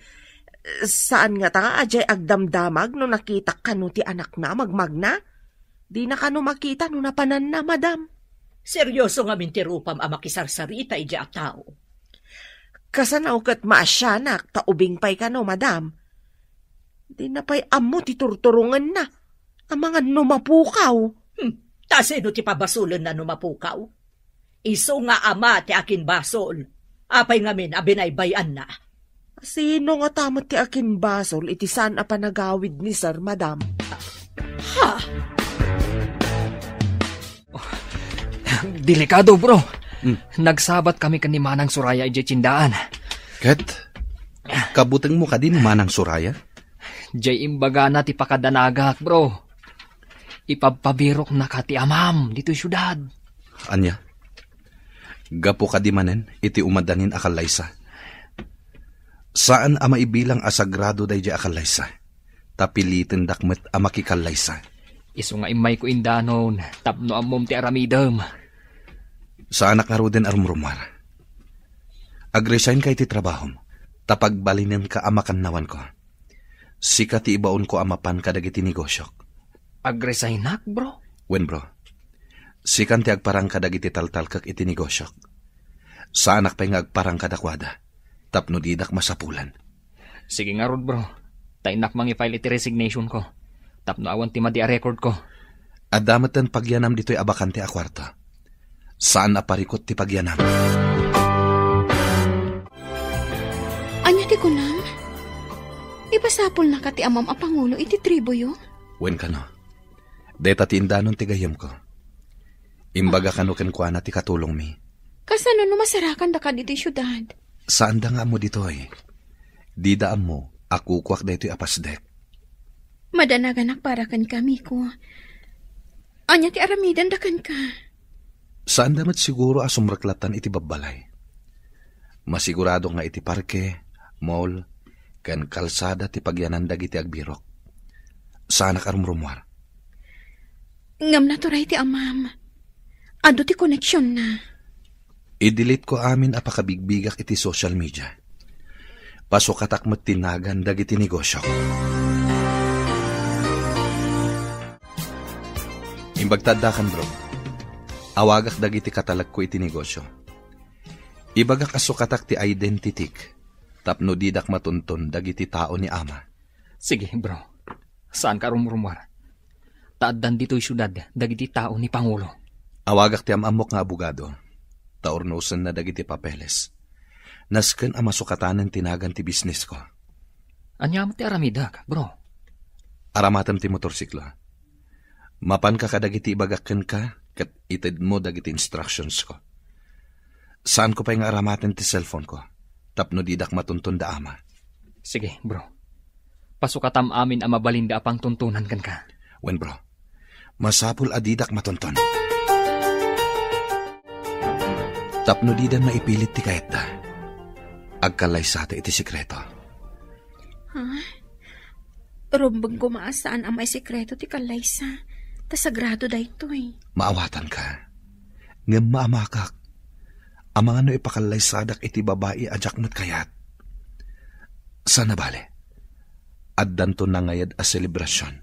saan ngata nga adiay agdamdamag no nakitak kano ti anakna a magmagna? Dina kano makita no napananna, madam. Serioso ngamin ti rupam a makisarsarita idiay a tao. Kasano ket maasianak ta ubing pay kano, madam? Dina pay ammo ti turturongenna. Amangan no mapukaw. Hmm, ta sino ti pabasolenna no mapukaw? Isu nga ama ti akinbasol. Apay ngamin a binaybay-anna? Sino ngata met ti akinbasol iti saan a panagawid ni sir, madam? Ha? Delikado, bro. Hmm. Nagsabat kami ken ni Manang Soraya idiay tiendaan. Ket? Kabutengmo kadi ni Manang Soraya? Diay imbagana ti pakadanagak, bro. Ipabpabiroknaka ti amam ditoy siudad. Ania? Gapu kadi manen iti umadanin a kallaysa? Saan a maibilang a sagrado daydiay a kallaysa, ta pilitendak met a makikallaysa. Isu nga immayko indanon tapno ammom ti aramidem. Saanak ngaruden a rumrumuar. Agresign ka iti trabahom, ta pagbalinenka a makannawanko. Sika ti ibaonko a mapan kadagiti negosiok. Agresignak, bro? Wen, bro. Sikan ti agparang kadagiti taltalkek iti negosiok. Saanak pay nga agparang kadakuada, tapno didak masapulan. Sige ngarud, bro. Ta innak mangi-file iti resignation ko, tapno awan ti madi a record ko. Adda metten pagyanam ditoy a bakante a kuarto. Saan a parikut ti pagyanam. Ania ti kunam? Ipasapulnaka ti amam a pangulo iti tribuyo? Wen kano. Deta ti indanon ti gayyemko. Imbaga kano kenkuana ti katulongmi. Kasano no masarakandaka ditoy siudad? Saanda nga ammo ditoy. Dida ammo a kukuak daytoy a pasdek. Madanaganak para kenka, Miko. Ania ti aramidenda kenka? Saanda met siguro a sumreklattan iti babbalay. Masigurado nga iti parke, mall, ken kalsada ti pagyanan dagiti agbirok. Saanak a rumrumuar. Ngem naturay ti amam. Adu ti koneksionna. I-delete ko amin a pakabigbigak iti social media. Pasukatak met ti nagan dagiti negosiok. Imbag ta addakan, bro. Awagak dagiti katalekko iti negosio. Ibagak a sukatak ti identityk tapno didak matunton dagiti tao ni ama. Sige, bro. Saanka a rumrumuar. Ta addan ditoy siudad dagiti tao ni Pangulo. Awagak ti am-ammok nga abogado, ta urnosenna dagiti papeles. Nasken a masukatanen ti nagan ti bisnesko. Ania met ti aramidek, bro? Aramatem ti motorsiklo. Mapanka kadagiti ibagak kenka ket itedmo dagiti instructionsko. Saanko pay nga aramaten ti cellphoneko tapno didak matunton da ama. Sige, bro. Pasukatam amin a mabalinda a pangtuntunan kenka. Wen, bro. Masapul a didak matunton. Tapno dida maipilit ti kayatda, agkallaysata iti sekreto. Ha? Rumbeng koma a saan a maisekreto ti kallaysa. Ta sagrado daytoy. Maawatanka. Ngem maamakak. Amangan no ipakallaysadak iti babai a diak met kayat. Saan a bale. Addanto nangayad a selebrasion.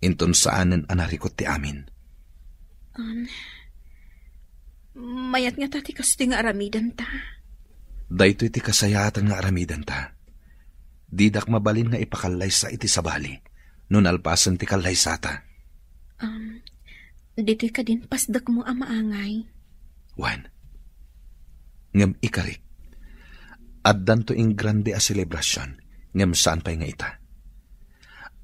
Inton saanen a narikot ti amin. Um, mayat ngata ti kastoy nga aramidenta. Daytoy ti kasayaatan nga aramidenta. Didak mabalin nga ipakallaysa iti sabali no nalpasen ti kallaysata. Um, ditoy kadin pasdekmo a maangay. Wen. Ngem ikarik, addanto ingrande a selebrasion, ngem saan pay nga ita.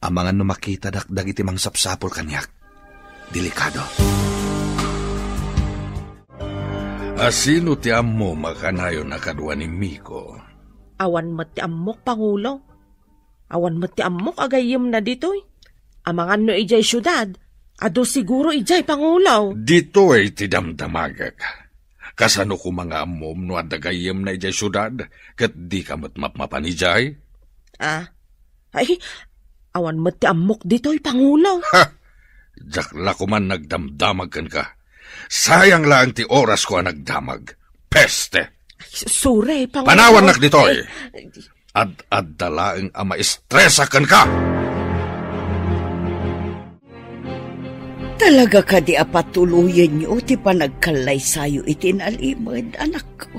Amangan no makitadak dagiti mangsapsapul kaniak. Delikado. Asino ti ammo makanayon a kadua ni Miko? Awan met ti ammok, Pangulo. Awan met ti ammok a gayyemna ditoy. Amangan no idiay siudad, adu siguro idiay, Pangulo. Ditoy ti damdamagek. Kasano koma nga ammom no adda gayyemna idiay siudad, ket dika met mapmapan idiay? Ah, ay, awan met ti ammok ditoy, Pangulo. Ha! Diak la koman nagdamdamag kenka. Sayang laeng ti orasko a nagdamag. Peste! Ay, su-, sorry, Pangulo. Panawannak ditoy! Ay, ad-adda laeng a maestresak kenka! Talaga kadi a patuloyenyo ti panagkallaysayo iti nalimed, anakko?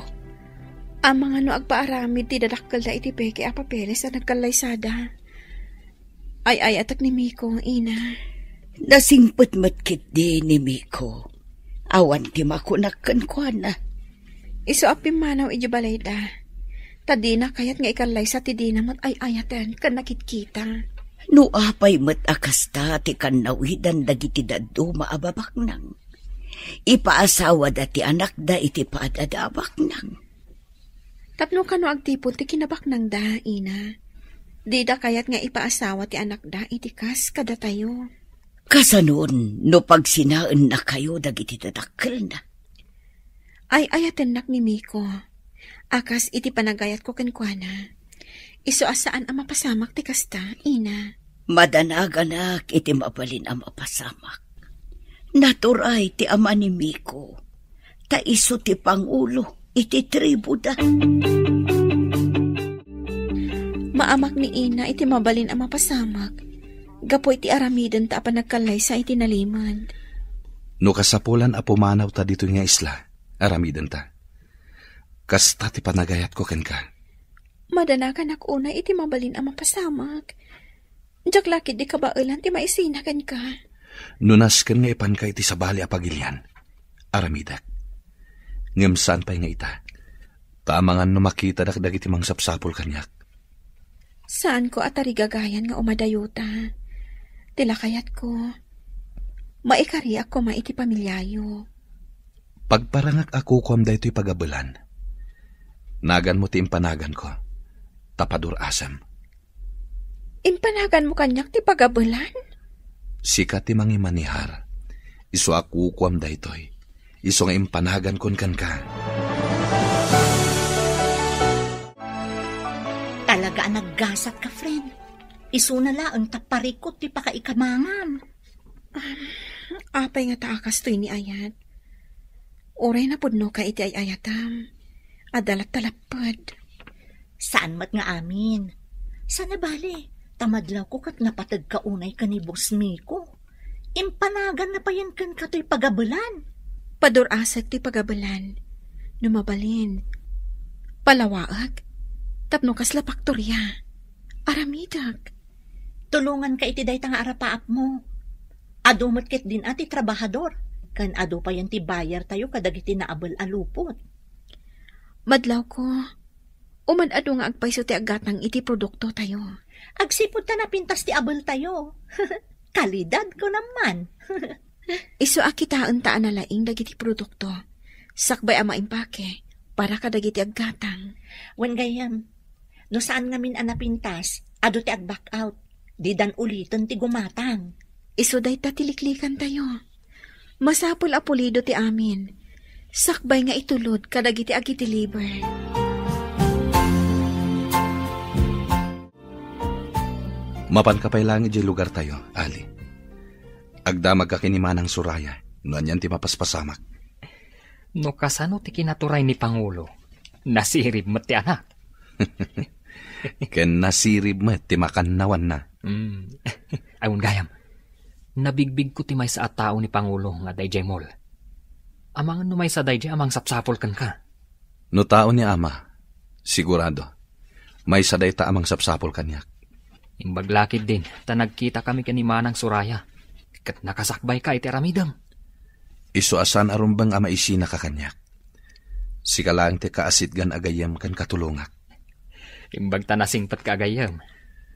Amangan no agpaaramid ti dadakkelda iti peke a papeles a nagkallaysada. Ay-ayatek ni Miko, ina. Nasingpet met ketdi ni Miko. Awan ti makunak kenkuana. Isu a pimmanaw iti balayda. Ta dina kayat nga ikallaysa ti dina met ay-ayaten ken nakitkita. No apay met a kasta ti kannawidan dagiti dadduma a babaknang, ipaasawada ti anakda iti paad-ada a baknang. Tapno kano agtipon ti kinabaknangda, ina. Dida kayat nga ipaasawa ti anakda iti kas kadatayo. Kasanon no pagsinaennakayo dagiti dadakkelna? Ay-ayatennak ni Miko a kas iti panagayatko kenkuana. Isu a saan a mapasamak ti kasta, ina. Madanaganak iti mabalin a mapasamak. Naturay ti ama ni Miko, ta isu ti pangulo iti tribuda. Maamak ni ina iti mabalin a mapasamak gapu iti aramidenta a panagkallaysa iti nalimed. No kasapulan a pumanawta ditoy nga isla, aramidenta. Kasta ti panagayatko kenka. Madanaganak unay iti mabalin a mapasamak. Diak la ketdi kabaelan ti maisina kenka. No nasken nga ipanka iti sabali a pagilian, aramidek. Ngem saan pay nga ita, ta amangan no makitadak dagiti mangsapsapul kaniak. Saanko a tarigagayan nga umadayota. Ti lakayatko, maikariak koma iti pamiliayo. Pagparangak a kukuam daytoy pagabelan. Naganmo ti impanaganko, ta padur-asem. Impanaganmo kaniak ti pagabelan? Sika ti mangimanihar. Isu a kukuam daytoy. Isu nga impanagankon kenka. Talaga a naggasatka, friend. Isuna laeng ta parikut ti pakaikamangam. Um, apay ngata a kastoy ni ayat? Uray napudnoka iti ay-ayatam, adda latta lapped. Saan met nga amin. Saan a bale, ta madlawko ket napategka unay ken ni Boss Miko. Impanaganna payen kenka toy pagabelan. Padur-asek toy pagabelan. No mabalin, palawaek tapno kasla paktoria. Aramidek. Tulonganka iti dayta nga arapaapmo. Adu met ketdin a ti trabahador, ken adu payen ti bayartayo kadagiti naabel a lupot. Madlawko, Uman adu nga agpayso ti aggatang iti produktotayo. Agsipud ta napintas ti abeltayo. Kalidad ko naman. Isu a kitaenta a nalaing dagiti produkto. Sakbay a maimpake para kadagiti aggatang. Wen gayyem, no saan ngamin a napintas, adu ti ag-back out. Didan uliten ti gumatang. Isu dayta ti liklikantayo. Masapul a pulido ti amin. Sakbay nga itulod kadagiti agideliver. Mapanka pay laeng idiay lugartayo, Ali. Agdamagka ken ni Manang Soraya no anian ti mapaspasamak. No kasano ti kinaturay ni Pangulo, nasirib met ti anak. Ken nasirib met ti makannawanna. Mm. Ay, wen gayam, nabigbigko ti maysa a tao ni Pangulo nga adda idiay mall. Amangan no maysa daydiay a mangsapsapul kenka. No tao ni Ama, sigurado, maysa dayta a mangsapsapul kaniak. Imbag la ketdin ta nagkitakami ken ni Manang Soraya, ket nakasakbayka iti aramidem. Isu a saan a rumbeng a maisinaka kaniak. Sika laeng ti kaasitgan a gayyem ken katulongak. Imbag ta nasingpetka a gayyem.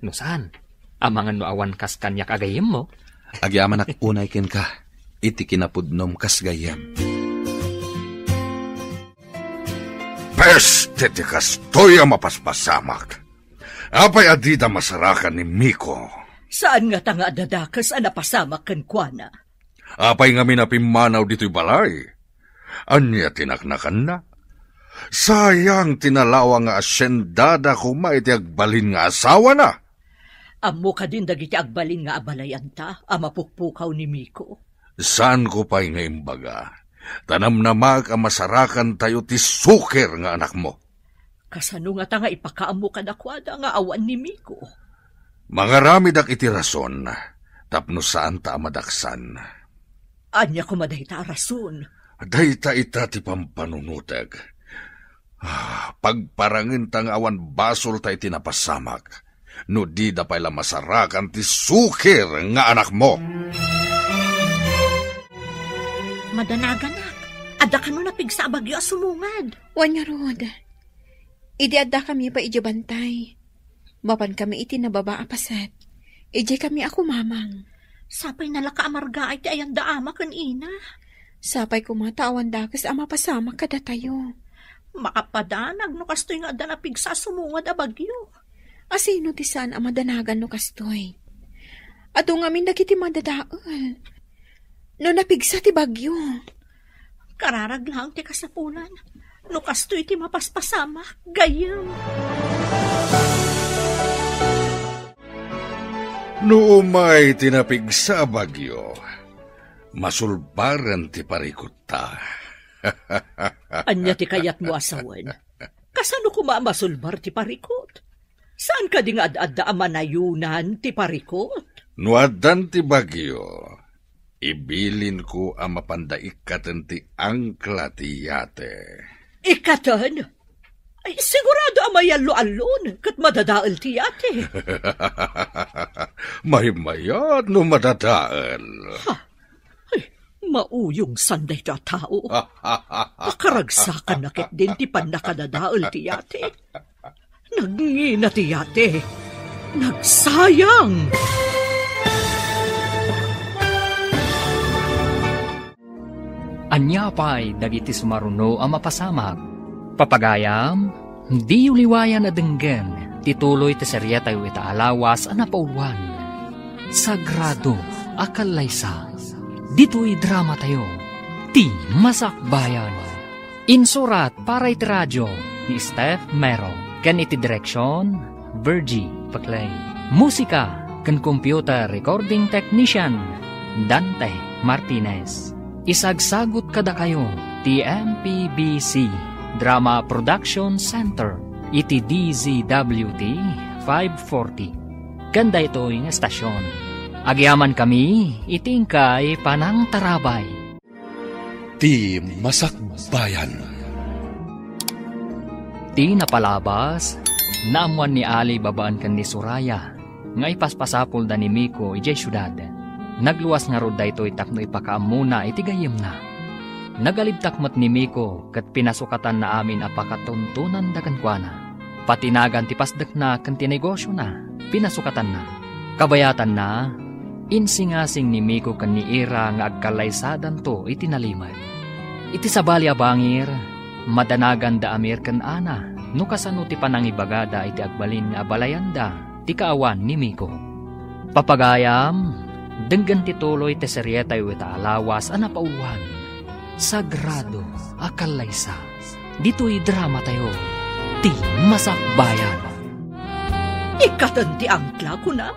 No saan, amangan no awan kas kaniak a gayyemmo. Agyamanak unay kenka iti kinapudnom kas gayyem. Peste ti kastoy a mapaspasamak! Apay a dida masarakan ni Miko? Saan ngata nga adda dakes a napasamak kenkuana? Apay ngamin a pimmanaw ditoy balay? Ania ti naknakanna? Sayang ti nalawa nga asiendada koma iti agbalin nga asawana. Ammo kadin dagiti agbalin nga abalayanta a mapukpukaw ni Miko? Saanko pay nga imbaga, ta namnamaek a masarakantayo ti suker nga anakmo. Kasano ngata nga ipakaammo kadakuada nga awan ni Miko? Mangaramidak iti rason tapno saanta a madaksan. Ania koma dayta a rason? Dayta ita ti pampanunotek. Ah, pagparangenta nga awan basolta iti napasamak, no dida pay la masarakan ti suker nga anakmo. Madanaganak, adda kano napigsa a bagyo a sumungad? Wen ngarud, idi addakami pay idiay bantay, mapankami iti nababa a paset. Idiaykami a kumamang. Sapay nalaka a margaay ti ayanda ama ken ina. Sapay koma ta awan dakes a mapasamak kadatayo. Makapadanag no kastoy nga adda napigsa a sumungad a bagyo. Asino ti saan a madanagan no kastoy? Adu ngamin dagiti madadael no napigsa ti bagyo. Kararag laeng ti kasapulan no kastoy ti mapaspasamak, gayyem. No umay ti napigsa a bagyo, masulbaren ti parikotta. Ania ti kayatmo a sawen? Kasano koma a masulbar ti parikot? Saan kadi nga ad-adda a manayunan ti parikot? No addan ti bagyo, ibilinko a mapanda ikkaten ti angkla ti yate. Ikkaten? Ay, sigurado a mayallo-allon ket madadael ti yate. Maymayat no madadael. Ha? Ay, mauyongsan dayta a tao. Pakaragsakanna ketdin ti pannakadadael ti yate. Nagngina ti yate. Nagsayang! Ania pay dagiti sumaruno a mapasamak? Papagayam, diyo liwayan a denggen ti tuloy ti seriatayo ita a lawas a napauloan, Sagrado a Kallaysa. Ditoy dramatayo, Ti Masakbayan. Insurat para iti radio ni Steph Mero ken iti direksion, Virgie Paclay. Musika ken computer recording technician, Dante Martinez. Isagsagut kadakayo ti M P B C Drama Production Center iti D Z W T five forty. Ken daytoy nga estasion, agyamankami iti inkay panangtarabay. Ti Masakbayan. Ti napalabas, naammoan ni Ali babaen ken ni Soraya nga ipaspasapulda ni Miko idiay siudad. Nagluas ngarud daytoy tapno ipakaammona iti gayyemna. Nagalibtak met ni Miko ket pinasukatanna amin a pakatuntonanda kenkuana. Patinagan ti pasdekna ken ti negosiona, pinasukatanna. Kabayatanna, insingasing ni Miko ken ni Ira nga agkallaysadanto iti nalimed. Iti sabali a bangir, madanaganda Amir ken Ana no kasano ti panangibagada iti agbalin nga abalayanda ti kaawan ni Miko. Papagayam, denggen ti tuloy ti serietayo ita a lawas a napauluan, Sagrado a Kallaysa. Ditoy dramatayo, ti Masakbayan. Ikkaten ti angkla, kunam?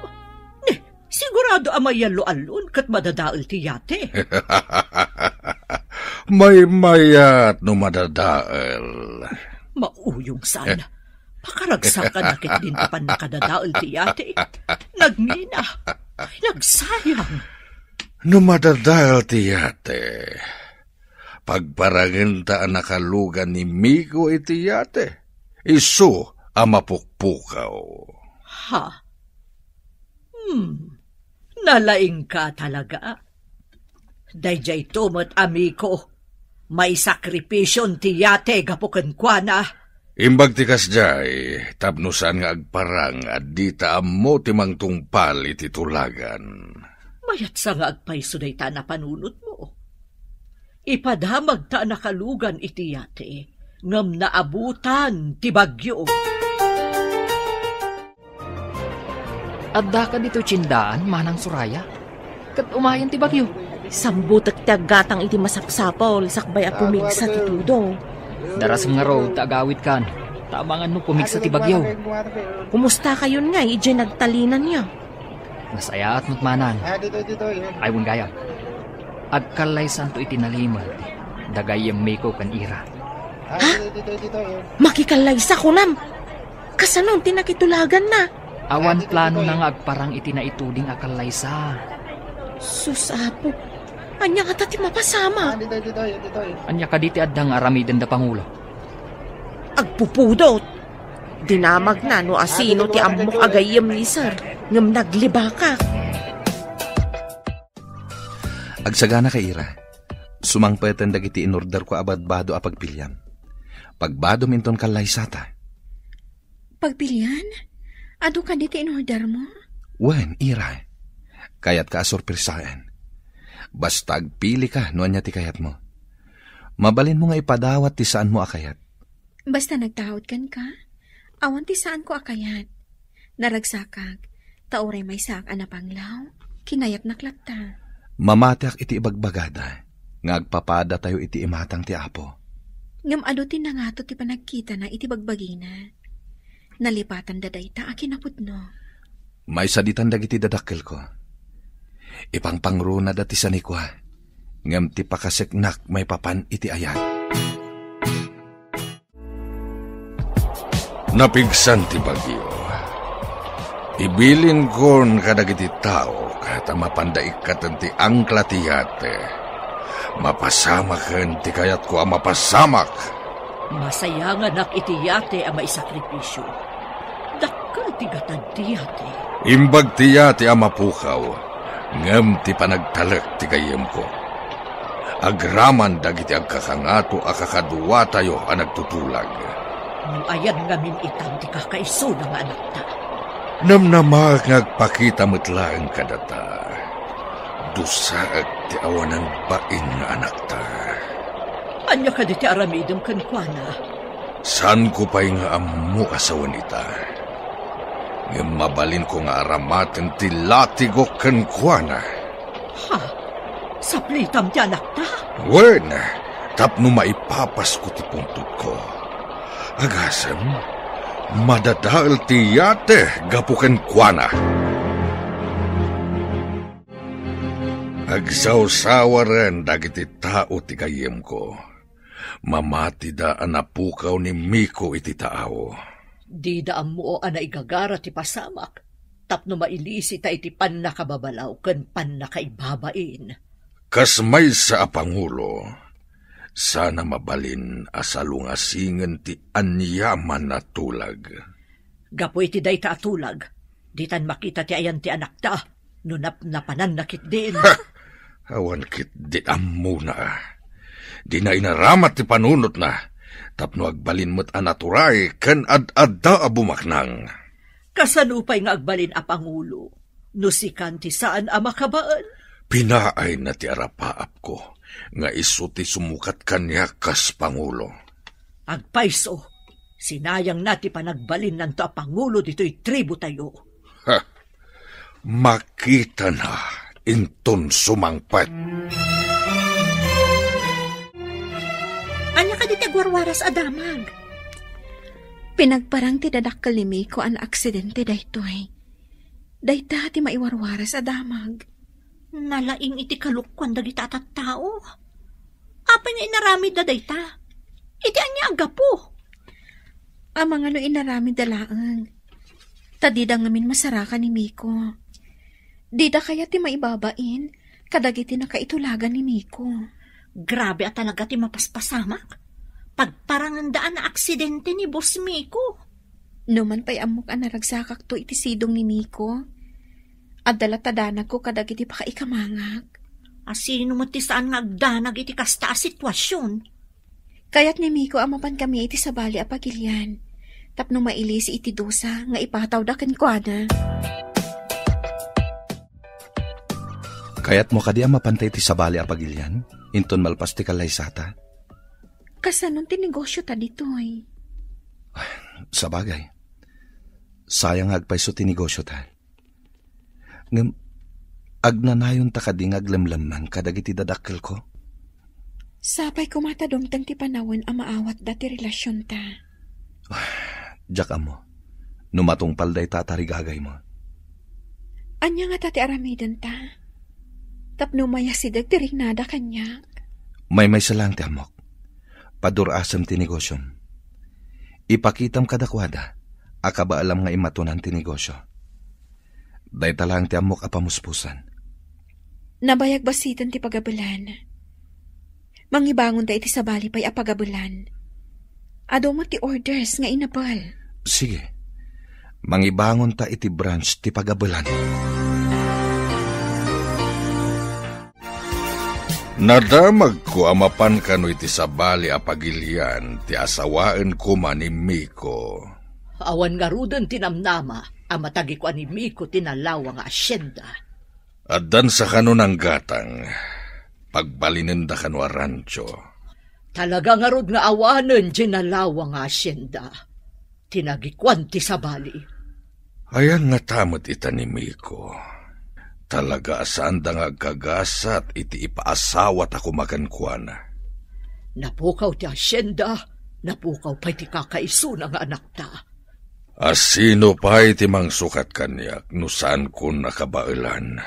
Ne, sigurado a mayallo-allon ket madadael ti yate. Maymayat no madadael. Mauyong saan. Pakaragsakan na ket din ti pannakadadael ti yate. Nagngina. Nagsayang. No madadael ti yate, pagparangenta a nakalugan ni Miko iti yate. Isu a mapukpukaw. Ha? Hmm. Nalaingka talaga. Daydiay to met, amiko. Maisakripision ti yate gapu kenkuana. Imbag ti kasdiay, tapno saan nga agparang a dita ammo ti mangtungpal iti tulagan. Mayatsa nga agpayso dayta a napanunotmo. Ipadamagta a nakalugan iti yate, ngem naabutan ti bagyo. Adda ka ditoy tiendaan, Manang Soraya? Ket umayen ti bagyo. Sambutek ti aggatang iti masapsapul sakbay a pumigsa ti tudo. Darasem ngarud ta agawidkan, ta amangan no pumigsa ti bagyo. Kumusta kayon ngay idiay nagtalinanyo? Nasayaat met, Manang. Ay, wen gayam. Agkallaysanto iti nalimed, da gayyem Miko ken Ira. Ha? Makikallaysa, kunam? Kasano ti nakitulaganna? Awan planona nga agparang iti naituding a kallaysa. Sus, Apo, ania ngata ti mapasamak? Ania kadi ti adda nga aramidenda, Pangulo? Agpupudot. Dinamagna no asino ti ammok a gayyem ni Sir, ngem naglibakak. Agsaganaka, Ira. Sumangpeten dagiti inorderko a badbado a pagpiliam. Pagbadom inton kallaysata. Pagpilian? Adu kadi ti inordermo? Wen, Ira. Kayatka a sorpresaen. Basta agpilika no ania ti kayatmo. Mabalinmo nga ipadawat ti saanmo a kayat. Basta nagtaud kenka, awan ti saanko a kayat. Naragsakak, ta uray maysaak a napanglaw, kinayatnak latta. Mamatiak iti ibagbagada nga agpapadatayo iti imatang ti Apo. Ngem adu ti nangato ti panagkitana iti bagbagina. Nalipatanda dayta a kinapudno. Maisaditan dagiti dadakkelko. Ipangpangrunada ti sanikua, ngem ti pakaseknak maipapan iti ayat. Napigsan ti bagyo. Ibilinko kadagiti tao ta mapanda ikkaten ti angkla ti yate. Mapasamaken ti kayatko a mapasamak. Masayanganak iti yate a maisakripisio. Dakkel ti gatad ti yate. Imbag ti yate a mapukaw, ngem ti panagtalek ti gayyemko. Agraman dagiti agkakangato a kakaduatayo a nagtutulag. No ayan ngamin itan ti kakaisuna nga anakta? Namnamak nga agpakita met laeng kadata. Dusaek ti awanan bain nga anakta. Ania kadi ti aramidem kenkuana? Saanko pay nga ammo a sawen ita. Ngem mabalinko nga aramaten ti latigok kenkuana. Ha? Saplitam ti anakta? Wen, tapno maipapasko ti pungtodko. Agasem, madadael ti yate gapu kenkuana. Agsawsawaren dagiti tao ti gayyemko. Mamatida a napukaw ni Miko iti taaw. Dida ammo a naigagara ti pasamak tapno mailisita iti pannakababalaw ken pannakaibabain. Kas maysa a pangulo, sana mabalin a salungasingen ti aniaman a tulag. Gapu iti dayta a tulag, ditan makita ti ayan ti anakta no napnapananna ketdin. Ha! Awan ketdi ammona. Dina inaramat ti panunotna. Tapno agbalin met a naturay ken ad-adda a bumaknang. Kasano pay nga agbalin a pangulo no sikan ti saan a makabael? Pinaayna ti arapaapko nga isu ti sumukat kaniak kas pangulo. Agpayso, sinayangna ti panagbalinnanto a pangulo ditoy tribu tayo. Ha! Makitana inton sumangpet. Ania kadi ti agwarwaras a damag? Pinagparang ti dadakkel ni Miko a naaksidente daytoy. Dayta ti maiwarwaras a damag. Nalaing iti kalukuan dagita a tattao. Apay nga inaramidda dayta? Iti ania a gapu? Amangan no inaramidda laeng. Ta dida ngamin masarakan ni Miko. Dida kayat ti maibabain kadagiti nakaitulagan ni Miko. Grabe a talaga ti mapaspasamak. Pagparanganda a naaksidente ni Boss Miko. No man pay ammok a naragsakakto iti sidong ni Miko, adda latta danagko kadagiti pakaikamangak. Asino met ti saan nga agdanag iti kasta a situasion? Kayat ni Miko a mapankami iti sabali a pagilian, tapno mailisi iti dusa nga ipatawda kenkuana. Kayatmo kadi a mapanta iti sabali a pagilian, inton malpas ti kallaysata? Kasanon ti negosiota ditoy? Sabagay, sayang nga agpayso ti negosiota. Ngem, agnanayonta kadi nga aglemlemmeng kadagiti dadakkelko? Sapay koma ta dumteng ti panawen a maawatda ti relasionta. Diak ammo no matungpal dayta a tarigagaymo. Ania ngata ti aramidenta? Tapno mayasideg ti riknada kaniak. Maymaysa laeng ti ammok. Padur-asem ti negosiom. Ipakitam kadakuada a kabaelam nga immatonan ti negosio. Dayta laeng ti ammok a pamuspusan. Nabayag basiten ti pagabelan. Mangibangonta iti sabali pay a pagabelan. Adu met ti orders nga inabel. Sige. Mangibangonta iti branch ti pagabelan. Nadamagko a mapan kano iti sabali a pagilian ti asawaen koma ni Miko. Awan ngaruden ti namnama a matagikua ni Miko ti nalawa nga asyenda. Addan sa kano nanggatang, pagbalinenda kano a rancho. Talaga ngarud nga awanen diay nalawa nga asyenda ti nagikuan ti sabali. Ayan ngata met ita ni Miko. Talaga a saanda nga agkagasat iti ipaasawata koma kenkuana. Napukaw ti asyenda, napukaw pay ti kakaisuna nga anakta. Asino pay ti mangsukat kaniak no saankon a kabaelan?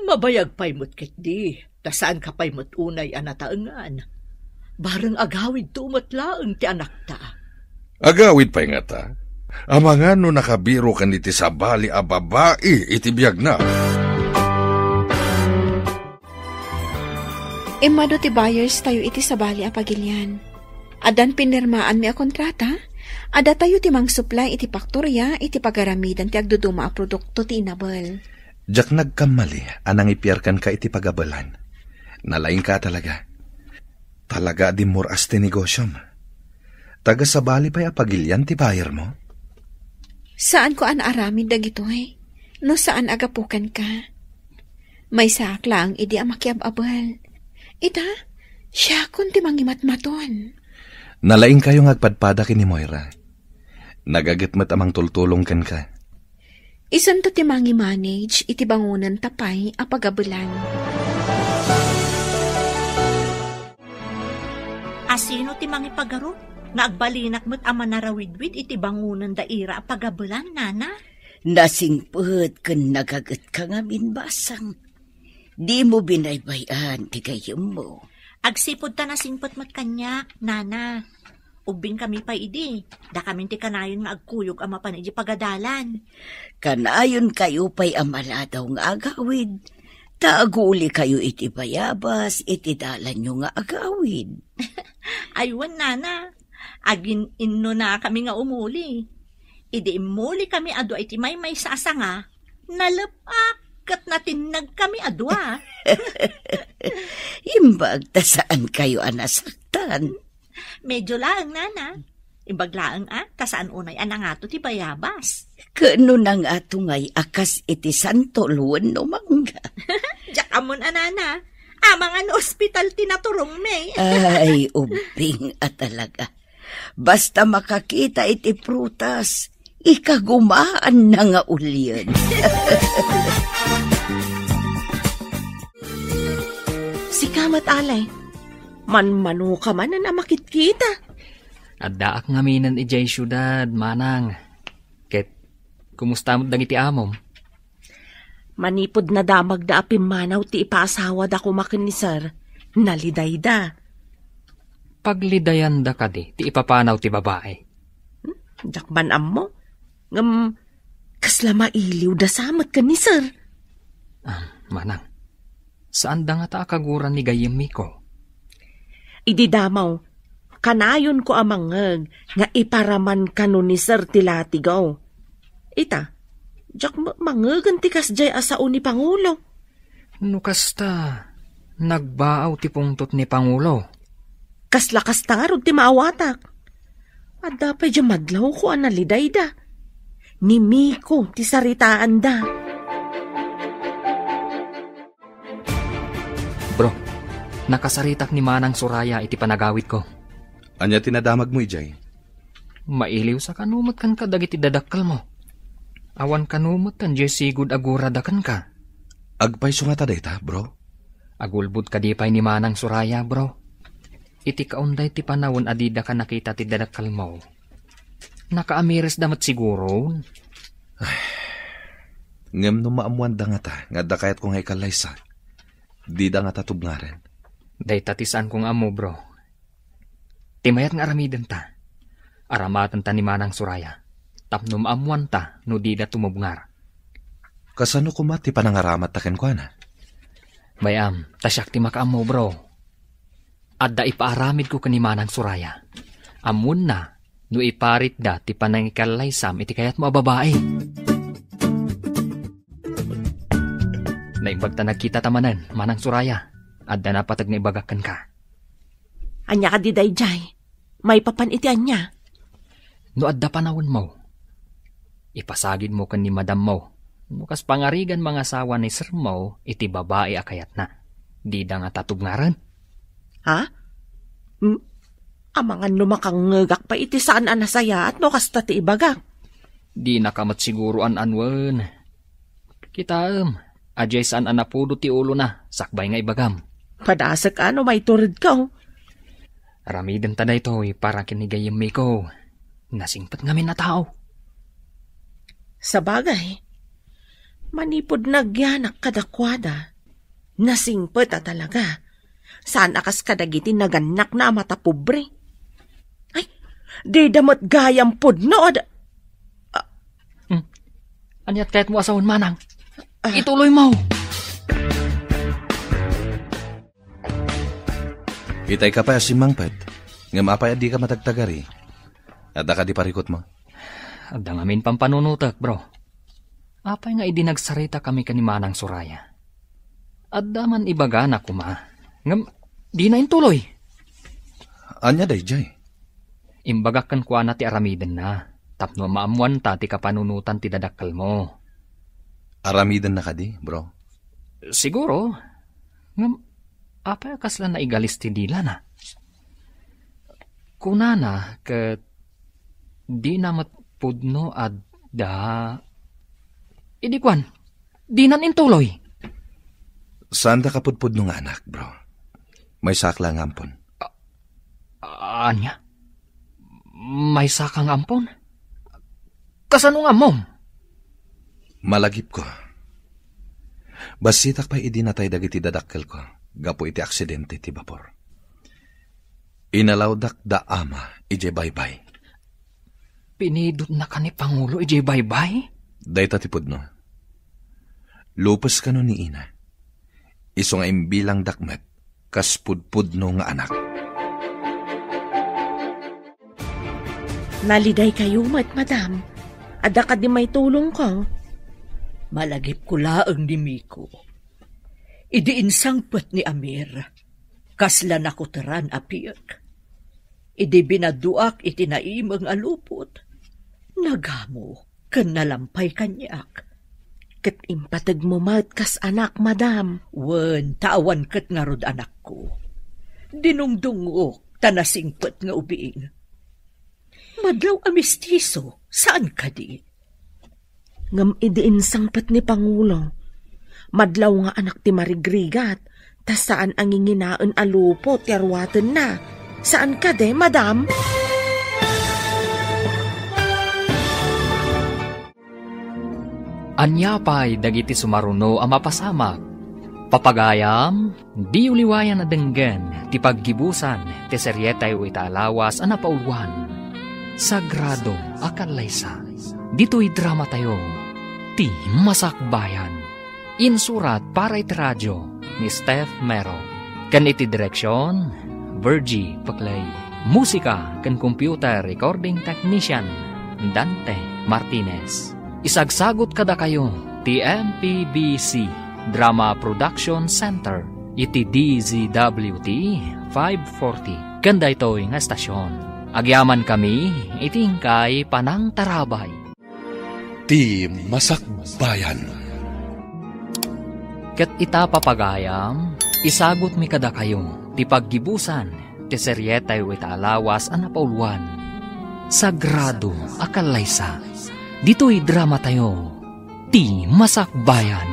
Mabayag pay met ketdi, ta saanka pay met unay a nataengan. Bareng agawidto met laeng ti anakta. Agawid pay ngata? Amangan no nakabirokan iti sabali a babai iti biagna. Immadu ti buyers tayo iti sabali a pagilian. Addan pinirmaanmi a kontrata, adda tayo ti mangsuplay iti paktoria iti pagaramidan ti agduduma a produkto ti inabel. Diak nagkammali a nangipiar kenka iti pagabelan. Nalaingka a talaga. Talaga a dimmur-as ti negosiom. Taga sabali pay a pagilian ti buyer mo? Saanko a naaramid dagitoy, no saan a gapu kenka. Maysaak laeng idi a makiab-abel. Ita, siakon ti mangimatmaton. Nalaingkayo nga agpadpada ken ni Moira. Nagaget met a mangtultulong kenka. Isunto ti mangi-manage iti bangonenta pay a pagabelan. Asino ti mangipagarup nga agbalinak met a manarawidwid iti bangonenda ira a pagabelan, nana? Nasingpet ken nagagetka ngamin, basang. Dimo binaybay-an ti gayyemmo. Agsipud ta nasingpet met kaniak, nana. Ubbingkami pay idi, dakamin ti kanayon nga agkuyog a mapan iti pagadalan. Kanayonkayo pay a maladaw nga agawid, ta agulikayo iti bayabas iti dalanyo nga agawid. Ay wen, nana, agin-innonakami nga umuli. Idi immulikami a dua iti maymaysa a sanga, nalep-ak ket natinnagkami a dua. Imbag ta saankayo a nasaktan. Medyo laeng, nana. Imbag laeng a, ta saan unay a nangato ti bayabas. Ket no nangato ngay a kas iti santol wenno mangga? Diak ammon a, nana. Amangan no ospital ti naturongmi. Ay, ubbing a talaga. Basta makakita iti prutas, ikagumaanna nga ulien. Sika met, Ale, manmanoka manen a makitkita. Addaak ngaminen idiay siudad, manang. Ket, kumusta met dagiti amom? Manipud nadamagda a pimmanaw ti ipaasawada koma ken ni Sir, nalidayda. Paglidayanda kadi ti ipapanaw ti babai? Hmm, diak man ammo. Ngem, kasla mailiwda sa met ken ni Sir. Ah, manang, saanda ngata a kagura ni gayyem Miko? Idi damo, kanayonko a mangngeg nga iparaman kano ni Sir ti latigaw. Ita, diak met mangngegen ti kasdiay a sao ni Pangulo. No kasta, nagbaaw ti pungtot ni Pangulo. Kasla kasta ngarud ti maawatak. Adda pay diay madlawko a nalidayda. Ni Miko ti saritaanda. Bro, nakasaritak ni Manang Soraya iti panagawidko. Ania ti nadamagmo idiay? Mailiwsa kano met kenka dagiti dadakkelmo. Awan kano met diay sigud a gurada kenka. Agpayso ngata dayta, bro? Agulbod kadi pay ni Manang Soraya, bro. Iti kaunday ti panawen a didaka nakita ti dadakkelmo, nakaamiresda met siguron. Ngem no maammoanda ngata nga adda kayatko nga ikallaysa, dida ngata tubngaren. Dayta ti saanko nga ammo, bro. Ti mayat nga aramidenta, aramatenta ni Manang Soraya, tapno maammoanta no dida tumubngar. Kasano koma ti panangaramatta kenkuana? Bay-am, ta siak ti makaammo, bro. Adda ipaaramidko ken ni Manang Soraya. Ammonna no iparitda ti panangikallaysam iti kayatmo a babai. Naimbag ta nagkitata manen, Manang Soraya. Adda napateg nga ibagak kenka. Ania kadi daydiay? Maipapan iti ania? No adda panawenmo, ipasagidmo ken ni madammo no kas pangarigan mangasawa ni sermo iti babai a kayatna. Dida ngata tubngaren. Ha? Mm, amangan no makangngegak pay iti saan a nasayaat no kasta ti ibagak. Dinaka met siguro an-anuen. Kitaem, adiay saan a napudo ti ulona, sakbay nga ibagam. Padasek a no maituredko. Aramidenta daytoy para ken ni gayyem Miko. Nasingpet ngamin a tao. Sabagay, manipud nagyanak kadakuada, nasingpet a talaga. Saan a kas kadagiti nagannakna a matapobre. Ay, dida met gayam pudno, ad-, ah. Hmm. Aniat kayatmo a sawen, Manang? Ah. Ituloymo. Itay ka pay a simmangpet. Ngem apay a dika matagtagari? Adda kadi parikutmo? Adda ngamin pampanunotek, bro. Apay nga idi nagsaritakami ken ni Manang Soraya, adda man ibagana koma, ngem dina intuloy. Ania daydiay? Imbagak kenkuana ti aramidenna, tapno maammoanta ti kapanunotan ti dadakkelmo. Aramidenna kadi, bro? Siguro. Ngem, apay a kasla naigalis ti dilana? Kunana ket dina met pudno adda. Idi kuan, dinan intuloy. Saanda kapudpudno nga anak, bro. Maysak la nga ampon. A-, ania? Maysaka nga ampon? Kasano nga ammom? Malagipko. Bassitak pay idi natay dagiti dadakkelko gapu iti aksidente ti bapor. Inalawdak da ama idiay baybay. Pinidotnaka ni Pangulo idiay baybay? Dayta ti pudno. Lupes kano ni ina. Isu nga imbilangdak met kas pudpudno nga anak. Nalidaykayo met, madam. Adda kadi maitulongko? Malagipko laeng ni Miko. Idi insangpet ni Amir, kasla nakuteran a piek. idi binaduak iti naimeng a lupot, nagamo ken nalampay kaniak. Ket impategmo met kas anak, madam. Wen, ta awan ket ngarud anakko. Dinungdungok ta nasingpet nga ubing. Madlaw a mestiso, saan kadi? Ngem idi insangpet ni Pangulo, madlaw nga anak ti marigrigat, ta saan a nginginaen a lupot ti aruatenna. Saan kadi, madam? Ania pay dagiti sumaruno a mapasamak? Papagayam, diyo liwayan a denggen ti paggibusan ti serietayo ita a lawas a napauluan, Sagrado a Kallaysa. Ditoy dramatayo, Ti Masakbayan. Insurat para iti radio ni Steph Mero. Ken iti direksion, Virgie Paclay. Musika ken computer recording technician, Dante Martinez. Isagsagut kadakayo ti M P B C Drama Production Center iti D Z W T five forty. Ken daytoy nga estasion, agyamankami iti inkay panangtarabay. Ti Masakbayan. Ket ita, papagayam, isagutmi kadakayo ti paggibusan ti serietayo ita a lawas a napauluan, Sagrado a Kallaysa. Ditoy dramatayo, Ti Masakbayan.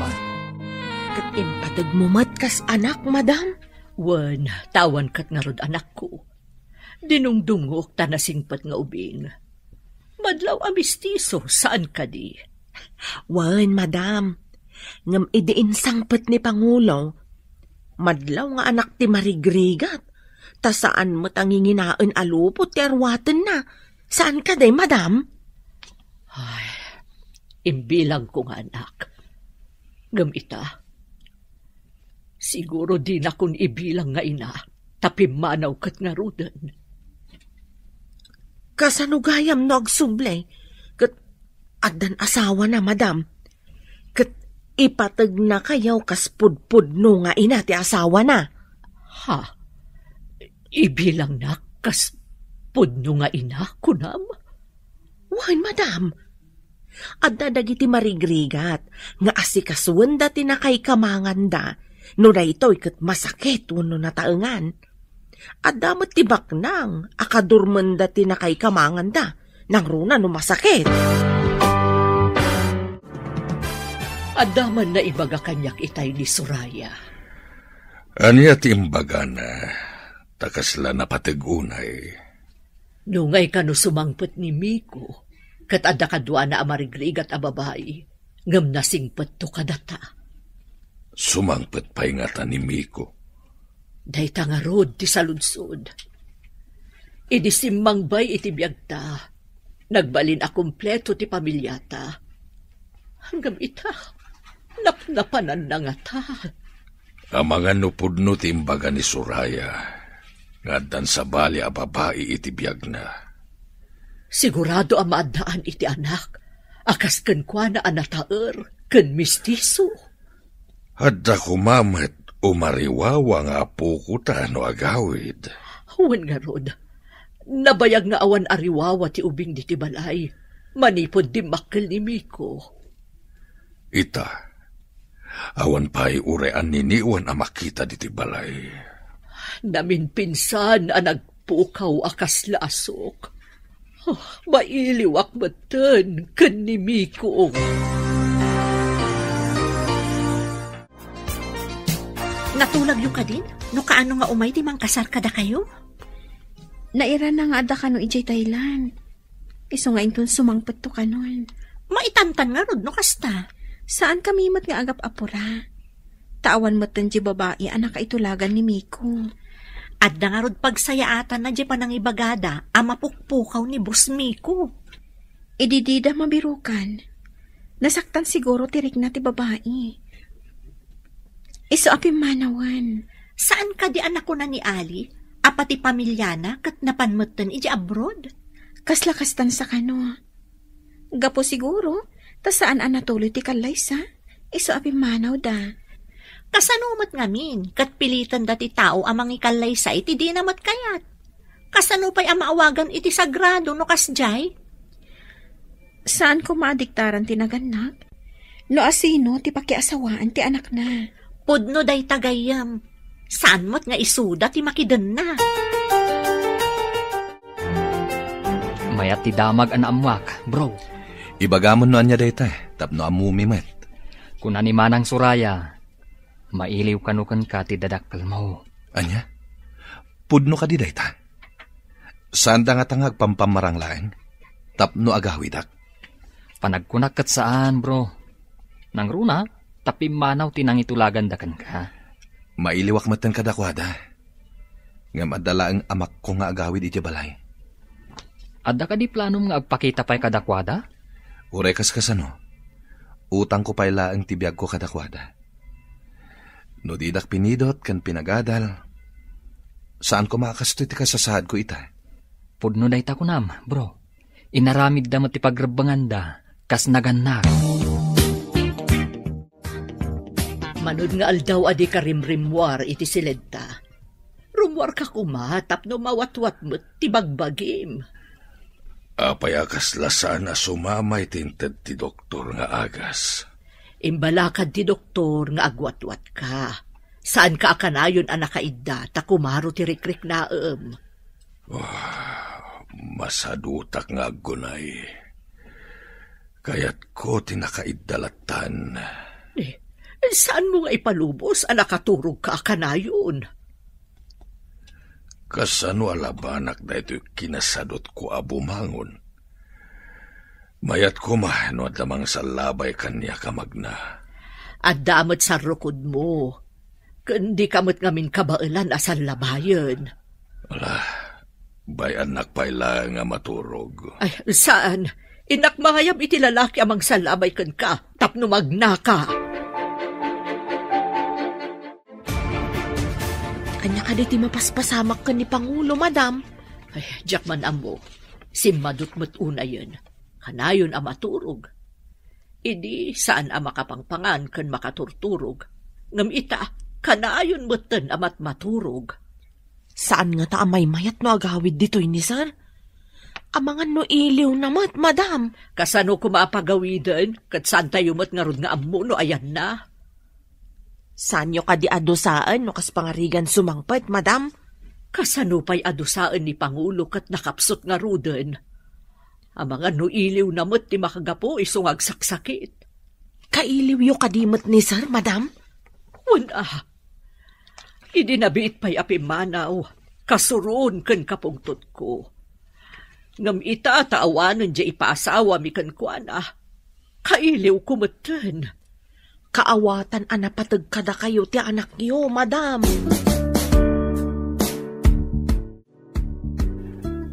Ket impategmo met kas anak, madam? Wen, ta awan ket ngarud anakko. Dinungdungok ta nasingpet nga ubing. Madlaw a mestiso, saan kadi? Wen, madam. Ngem idi insangpet ni Pangulo, madlaw nga anak ti marigrigat, ta saan met a nginginaen a lupot ti aruatenna. Saan kadi, madam? Ay, imbilangko nga anak. Ngem ita, siguro dinakon ibilang nga ina, ta pimmanaw ket ngaruden. Kasano gayam no agsubli ket addan asawana, madam? Ket ipategnakayo kas pudpudno nga ina ti asawana. Ha? Ibilangnak kas pudno nga ina, kunam? Wen, madam. Adda dagiti marigrigat nga asikasuenda ti nakaikamanganda no daytoy ket masakit wenno nataengan. Adda met ti baknang a kadurmenda ti nakaikamanganda nangruna no masakit. Adda man naibaga kaniak itay ni Soraya. Ania ti imbagana, ta kasla napateg unay? Nungay kano sumangpet ni Miko, ket adda kaduana a marigrigat a babai, ngem nasingpetto kadata. Sumangpet pay ngata ni Miko? Dayta ngarud ti saludsod. Idi simmangbay iti biagta, nagbalin a kompleto ti pamiliata. Ngem ita, napnapananna ngata. Amangan no pudno ti imbaga ni Soraya nga addan sabali a babai iti biagna. Sigurado a maaddaan iti anak a kas kenkuana a nataer ken mestiso. Adda koma met umariwawa nga apokota no agawid. Wen ngarud, nabayag nga awan ariwawa ti ubing diti balay manipud dimmakkel ni Miko. Ita, awan pay uray anniniwan a makita diti balay. Naminpinsan a nagpukaw a kasla a sok. Oh, mailiwak metten ken ni Miko. Natulagyo kadin? No kaano nga umay ti mangkasar kadakayo? Nairana nga adda kano idiay Thailand. Isu nga inton sumangpetto kanon. Maitantan ngarud no kasta. Saan kami met nga agap-apura. Ta awan metten di babai a nakaitulagan ni Miko. Adda ngarud pagsayaatanna di panangibagada a mapukpukaw ni Boss Miko. Idi dida mabirukan, nasaktan siguro ti rikna ti babai. Isu a pimmanawen. Saan kadi a nakuna ni Ali a pati pamiliana ket napan metten iti abroad? Kasla kastan sa kano. Gapu siguro, ta saan a natuloy ti kallaysa, isu a pimmanawda. Kasano met ngamin, ket pilitenda ti tao a mangikallaysa iti dina met kayat? Kasano pay a maawagan iti sagrado no kasdiay? Saan koma a diktaran ti nagannak? No asino ti pakiasawaan ti anakna? Pudno dayta gayyem. Saan met nga isuda ti makidenna. Mayat ti damag a naammuak, bro. Ibagamon no ania dayta, tapno ammomi met. Kuna ni Manang Soraya, mailiw kano kenka ti dadakkelmo. Ania? Pudno kadi dayta? Saanda ngata nga agpampammarang laeng tapno agawidak? Panagkunak ket saan, bro. Nangruna, ta pimmanaw ti nangitulaganda kenka. Mailiwak metten kadakuada. Ngem adda laeng amakko nga agawid idiay balay. Adda kadi planom nga agpakita pay kadakuada? Uray kas kasano, utangko pay laeng ti biagko kadakuada. No didak pinidot ken pinagadal, saan koma a kastoy ti kasasaadko ita. Pudno dayta kunam, bro. Inaramidda met ti pagrebbenganda kas nagannak. Manod nga aldaw a dika rimrimmuar iti siledta, rummuarka koma tapno mawatwat met ti bagbagim. Apay a kasla saan a sumamay ti inted ti doktor nga agas? Imbalakad ti doktor nga agwatwatka. Saanka a kanayon a nakaidda ta kumaro ti rikriknaem. Ah, masadutak nga aggunay. Kayatko ti nakaidda lattan. Eh, saanmo nga ipalubos a nakaturogka a kanayon? Kasano a labanak daytoy kinasadutko a bumangon? Mayat koma no adda mangsallabay kaniak a magna. Adda met sarrukodmo. Ken dika met ngamin kabaelan a sallabayen. Ala, bay-annak pay laeng a maturog. Ay, saan? Innak mangayab iti lalaki a mangsallabay kenka tapno magnaka. Ania kadi ti mapaspasamak ken ni Pangulo, madam? Ay, diak man ammo. Simmadut met unayen. Kanayon a maturog. Idi saan a makapangpangan ken makaturturog. Ngem ita, kanayon metten a matmaturog. Saan ngata a maymayat no agawid ditoy ni sir? Amangan no iliwna met, madam. Kasano koma a pagawiden? Ket saantayo met ngarud nga ammo no ayanna. Saanyo kadi a dusaen no kas pangarigan sumangpet, madam? Kasano pay a dusaen ni Pangulo ket nakapsut ngaruden? Amangan no iliwna met ti makagapu isu nga agsaksakit. Kailiwyo kadi met ni sir, madam? Wen a. Idi nabiit pay a pimmanaw, kasuron ken kapungtotko. Ngem ita ta awanen diay ipaasawami kenkuana, kailiwko metten. Kaawatan a napateg kadakayo ti anakyo, madam.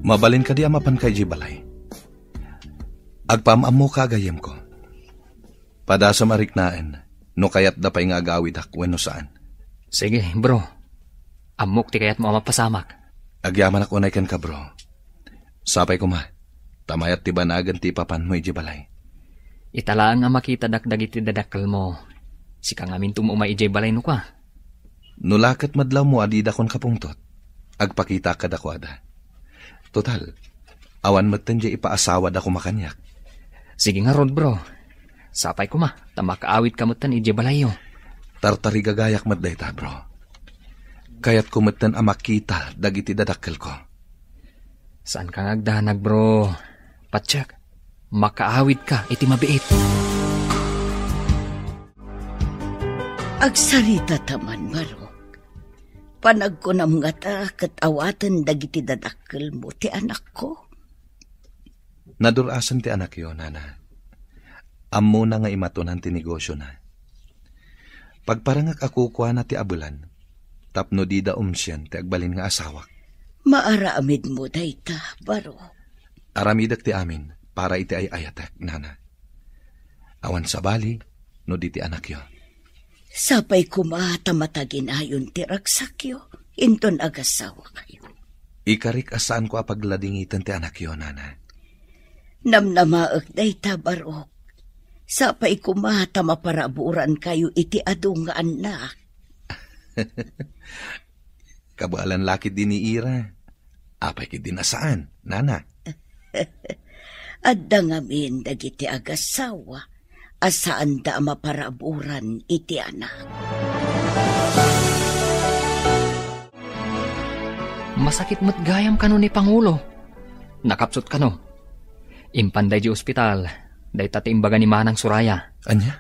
Mabalin kadi a mapanka idiay balay? Agpaam-ammoka a gayyemko. Padasem a riknaen no kayatda pay nga agawidak wenno saan. Sige, bro. Ammok ti kayatmo a mapasamak. Agyamanak unay kenka, bro. Sapay koma, ta mayat ti banagen ti ipapanmo idiay balay. Ita laeng a makitadak dagiti dadakkelmo. Sika ngamin ti umay idiay balay no kua. No la ket madlawmo a didakon kapungtot, agpakitaak kadakuada. Total, awan metten diay ipaasawada koma kaniak. Sige ngarud, bro. Sapay koma, ta makaawidka metten idiay balayyo. Tartarigagayak met dayta, bro. Kayatko metten a makita dagiti dadakkelko. Saanka nga agdanag, bro. Patiek, makaawidka iti mabiit. Agsaritata man, Barok. Panagkunam ngata ket awaten dagiti dadakkelmo ti anakko? Nadur-asen ti anakyo, nana. Ammona nga imatonan ti negosyona. Pagparangak a kukuana ti abelan, tapno dida umsien ti agbalin nga asawak. Maaramidmo dayta, Barok. Aramidek ti amin para iti ay-ayatek, nana. Awan sabali no di ti anakyo. Sapay koma ta mataginayon ti ragsakyo, inton agasawakayo. Ikarik a saanko a pagladingiten ti anakyo, nana. Namnamaek dayta, Barok. Sapay koma ta maparaburankayo iti adu nga annak. Kabaelan la ketdi ni Ira. Apay ketdin a saan, nana? Adda ngamin dagiti agasawa a saanda a maparaburan iti anak. Masakit met gayam kano ni Pangulo. Nakapsut kano. Impan daydi ospital, dayta ti imbaga ni Manang Soraya. Ania?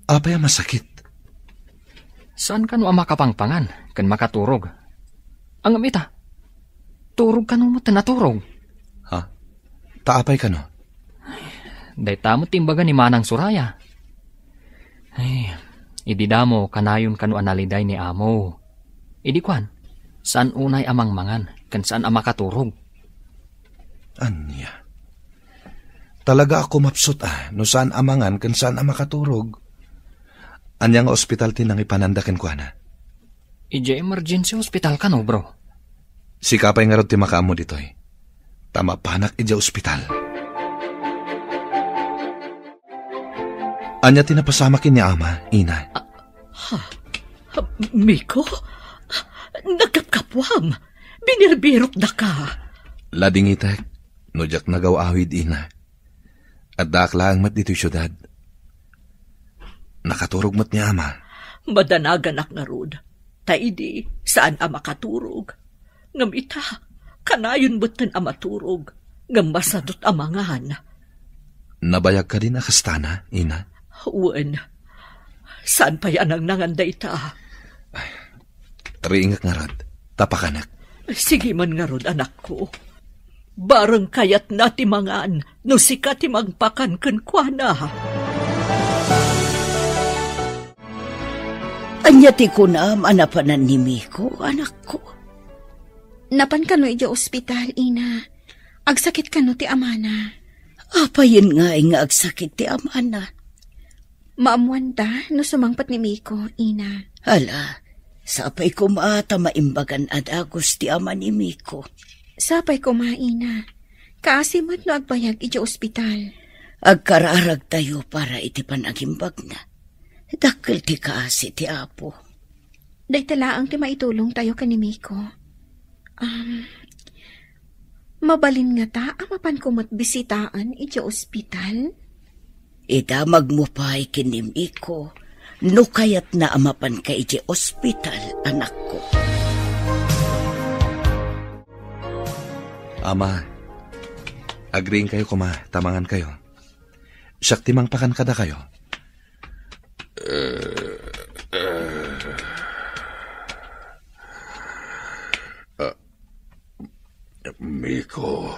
Apay a masakit? Saan kano a makapangpangan ken makaturog? Ngem ita, turog kano met a naturog. Ha? Ta apay kano? Dayta met ti imbaga ni Manang Soraya. Ay, idi damo kanayon kano a naliday ni amo. Idi kuan, saan unay a mangmangan ken saan a makaturog. Ania? Talaga a kumapsut a no saan a mangan ken saan a makaturog. Ania nga ospital ti nangipananda kenkuana? Idiay emergency hospital kano, bro. Sika pay ngarud ti makaammo ditoy. Ta mapanak idiay ospital. Ania ti napasamak ken ni ama, ina? Ha? Miko? Nagkapkapuam. Binirbirokdaka. Ladingitek, no diak nagaw-awid, ina. Addaak laeng met ditoy siudad. Nakaturog met ni ama. Madanaganak ngarud. Ta idi, saan a makaturog. Ngem ita, kanayon metten a maturog, ngem masadut a mangan. Nabayag kadin a kastana, ina? Wen, saan pay a nangnangan dayta. Riingek ngarud, ta pakanek. Sige man ngarud, anakko. Bareng kayatna ti mangan no sika ti mangpakan kenkuana. Ania ti kunam a napanan ni Miko, anakko? Napan kano idiay ospital, ina. Agsakit kano ti amana. Apayen ngay nga agsakit ti amana? Maammuanta no sumangpet ni Miko, ina. Ala, sapay koma ta maimbagan a dagus ti ama ni Miko. Sapay koma, ina. Kaasi met no agbayag idiay ospital. Agkararagtayo para iti panagimbagna. Dakkel ti kaasi ti Apo. Dayta laeng ti maitulongtayo ken ni Miko. Um, mabalin ngata a mapanko met bisitaen idiay ospital? Idamagmo pay ken ni Miko no kayatna a mapanka idiay ospital, anakko. Ama, agriingkayo koma, ta mangankayo. Siak ti mangpakan kadakayo. Eh, eh. Ah, Miko,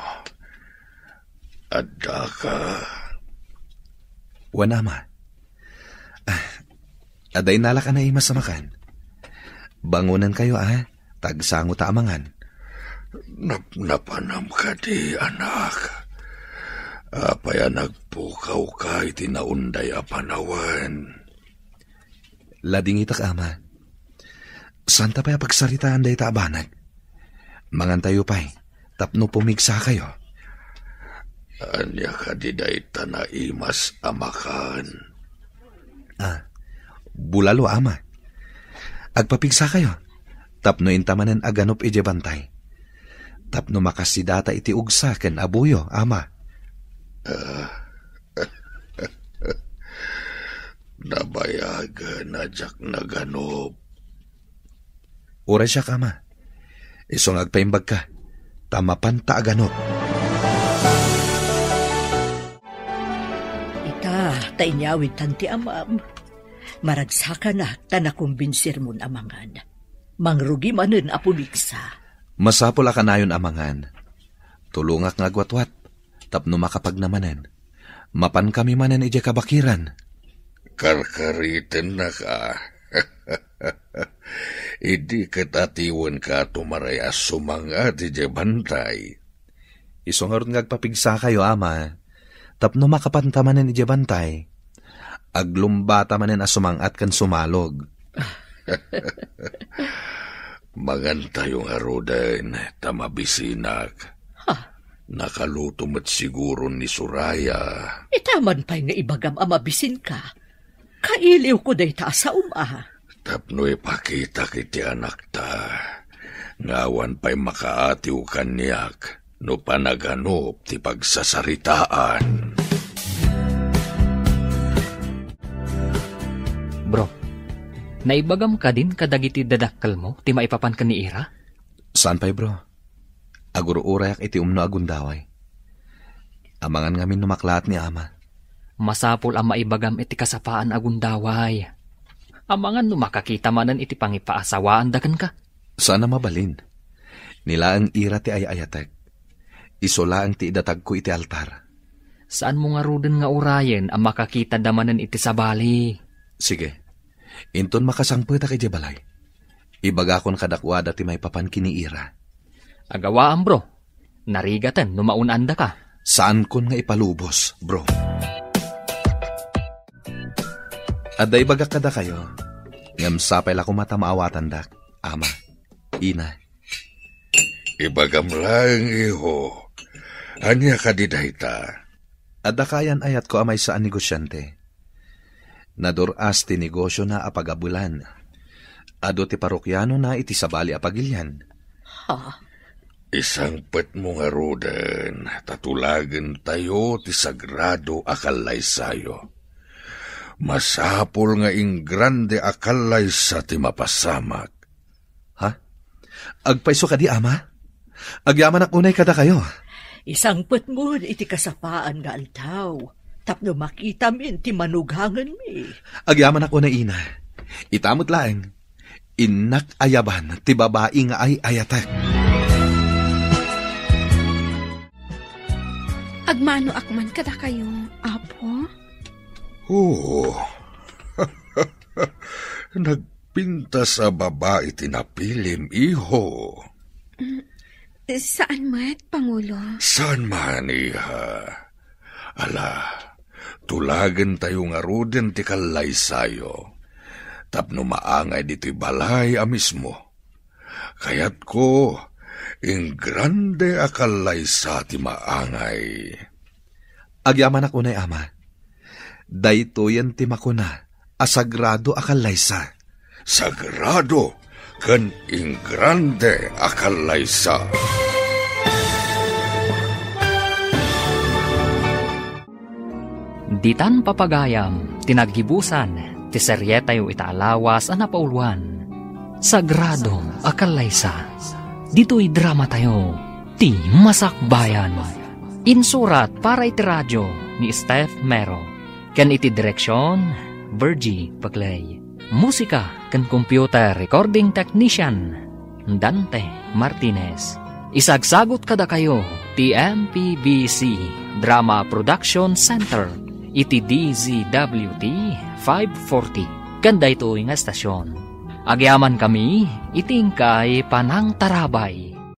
addaka? Wen, ama. Ah, adda innalak a naimas a makan. Bangonenkayo, a. Tagsango ta a mangan. Nap-, napanam kadi, anak? Apay a nagpukawka iti naunday a panawen? Ladingitak, ama. Saanta pay a pagsaritaan dayta a banag. Mangantayo pay, tapno pumigsakayo. Ania kadi dayta naimas a makan? Ah, bulalo, ama. Agpapigsakayo, tapno inta manen a ganup idiay bantay. Tapno makasidata iti ugsa ken abuyo, ama. Ah, nabayagen a diak naganup. Uray siak, ama. Isu nga agpaimbagka, ta mapanta a ganup. Ita, ta inyawidtan ti amam. Maragsakanak ta nakumbinsirmon a mangan. Mangrugi manen a pumigsa. Masapul a kanayon a mangan. Tulongak nga agwatwat, tapno makapagna manen. Mapankami manen idiay kabakiran. Karkaritennak a. Idi ket atiwenka a tumaray a sumang-at idiay bantay. Isu ngarud nga agpapigsakayo, ama, tapno makapanta manen idiay bantay. Aglumbata manen a sumang-at ken sumalog. Mangantayo ngaruden, ta mabisinak. Ha? Nakaluto met siguro ni Soraya. Ita man pay nga ibagam a mabisinka. Kailiwko dayta a saom a. Tapno ipakitak iti anakta Nga awan pay makaatiw kaniak no panaganup ti pagsasaritaan. Bro, naibagam kadin kadagiti dadakkelmo ti maipapan ken ni Ira? Saan pay, bro. Agur-urayak iti umno a gundaway. Amangan ngamin no maklaat ni ama. Masapul a maibagam iti kasapaan a gundaway. Amangan no makakita manen iti pangipaasawaanda kenka. Saan a mabalin. Ni laeng Ira ti ay-ayatek. Isu laeng ti idatagko iti altar. Saanmo ngaruden nga urayen a makakitada manen iti sabali? Sige. Inton makasangpetak idiay balay, ibagakon kadakuada ti maipapan ken ni Ira. Agawaam, bro. Narigaten no maun-andaka. Saankon nga ipalubos, bro. Adda ibagak kadakayo, ngem sapay la koma ta maawatandak, ama, ina. Ibagam laeng, iho. Ania kadi dayta? Adda kayan-ayatko a maysa a negosiante. Nadur-as ti negosiona a pagabelan. Adu ti parokianona iti sabali a pagilian. Ha? Isangpetmo ngaruden ta tulagentayo ti sagrado a kallaysayo. Masapul nga ingrande a kallaysa ti mapasamak. Ha? Agpayso kadi, ama? Agyamanak unay kadakayo. Isangpetmon iti kasapaan nga aldaw, tapno makitamin ti manugangenmi. Agyamanak unay, ina. Ita met laeng, innak ayaban ti babai nga ay-ayatek. Agmanoak man kadakayo, Apo. Oo. Nagpintas a babai ti napilim, iho. Mm, saan met, Pangulo? Saan man, iha? Ala, tulagentayo ngaruden ti kallaysayo tapno maangay ditoy balay a mismo. Kayatko, ingrande a kallaysa ti maangay. Agyamanak unay, ama. Daytoyen ti makuna a sagrado a kallaysa. Sagrado ken ingrande a kallaysa. Ditan papagayam ti naggibusan ti serietayo ita a lawas a napauluan, Sagrado a Kallaysa. Ditoy dramatayo, Ti Masakbayan. Insurat para iti radio ni Steph Mero, ken iti direksion, Virgie Paclay. Musika ken computer recording technician, Dante Martinez. Isagsagut kadakayo ti M P B C Drama Production Center iti D Z W T five forty ken daytoy nga estasion. Agyamankami iti inkay panangtarabay.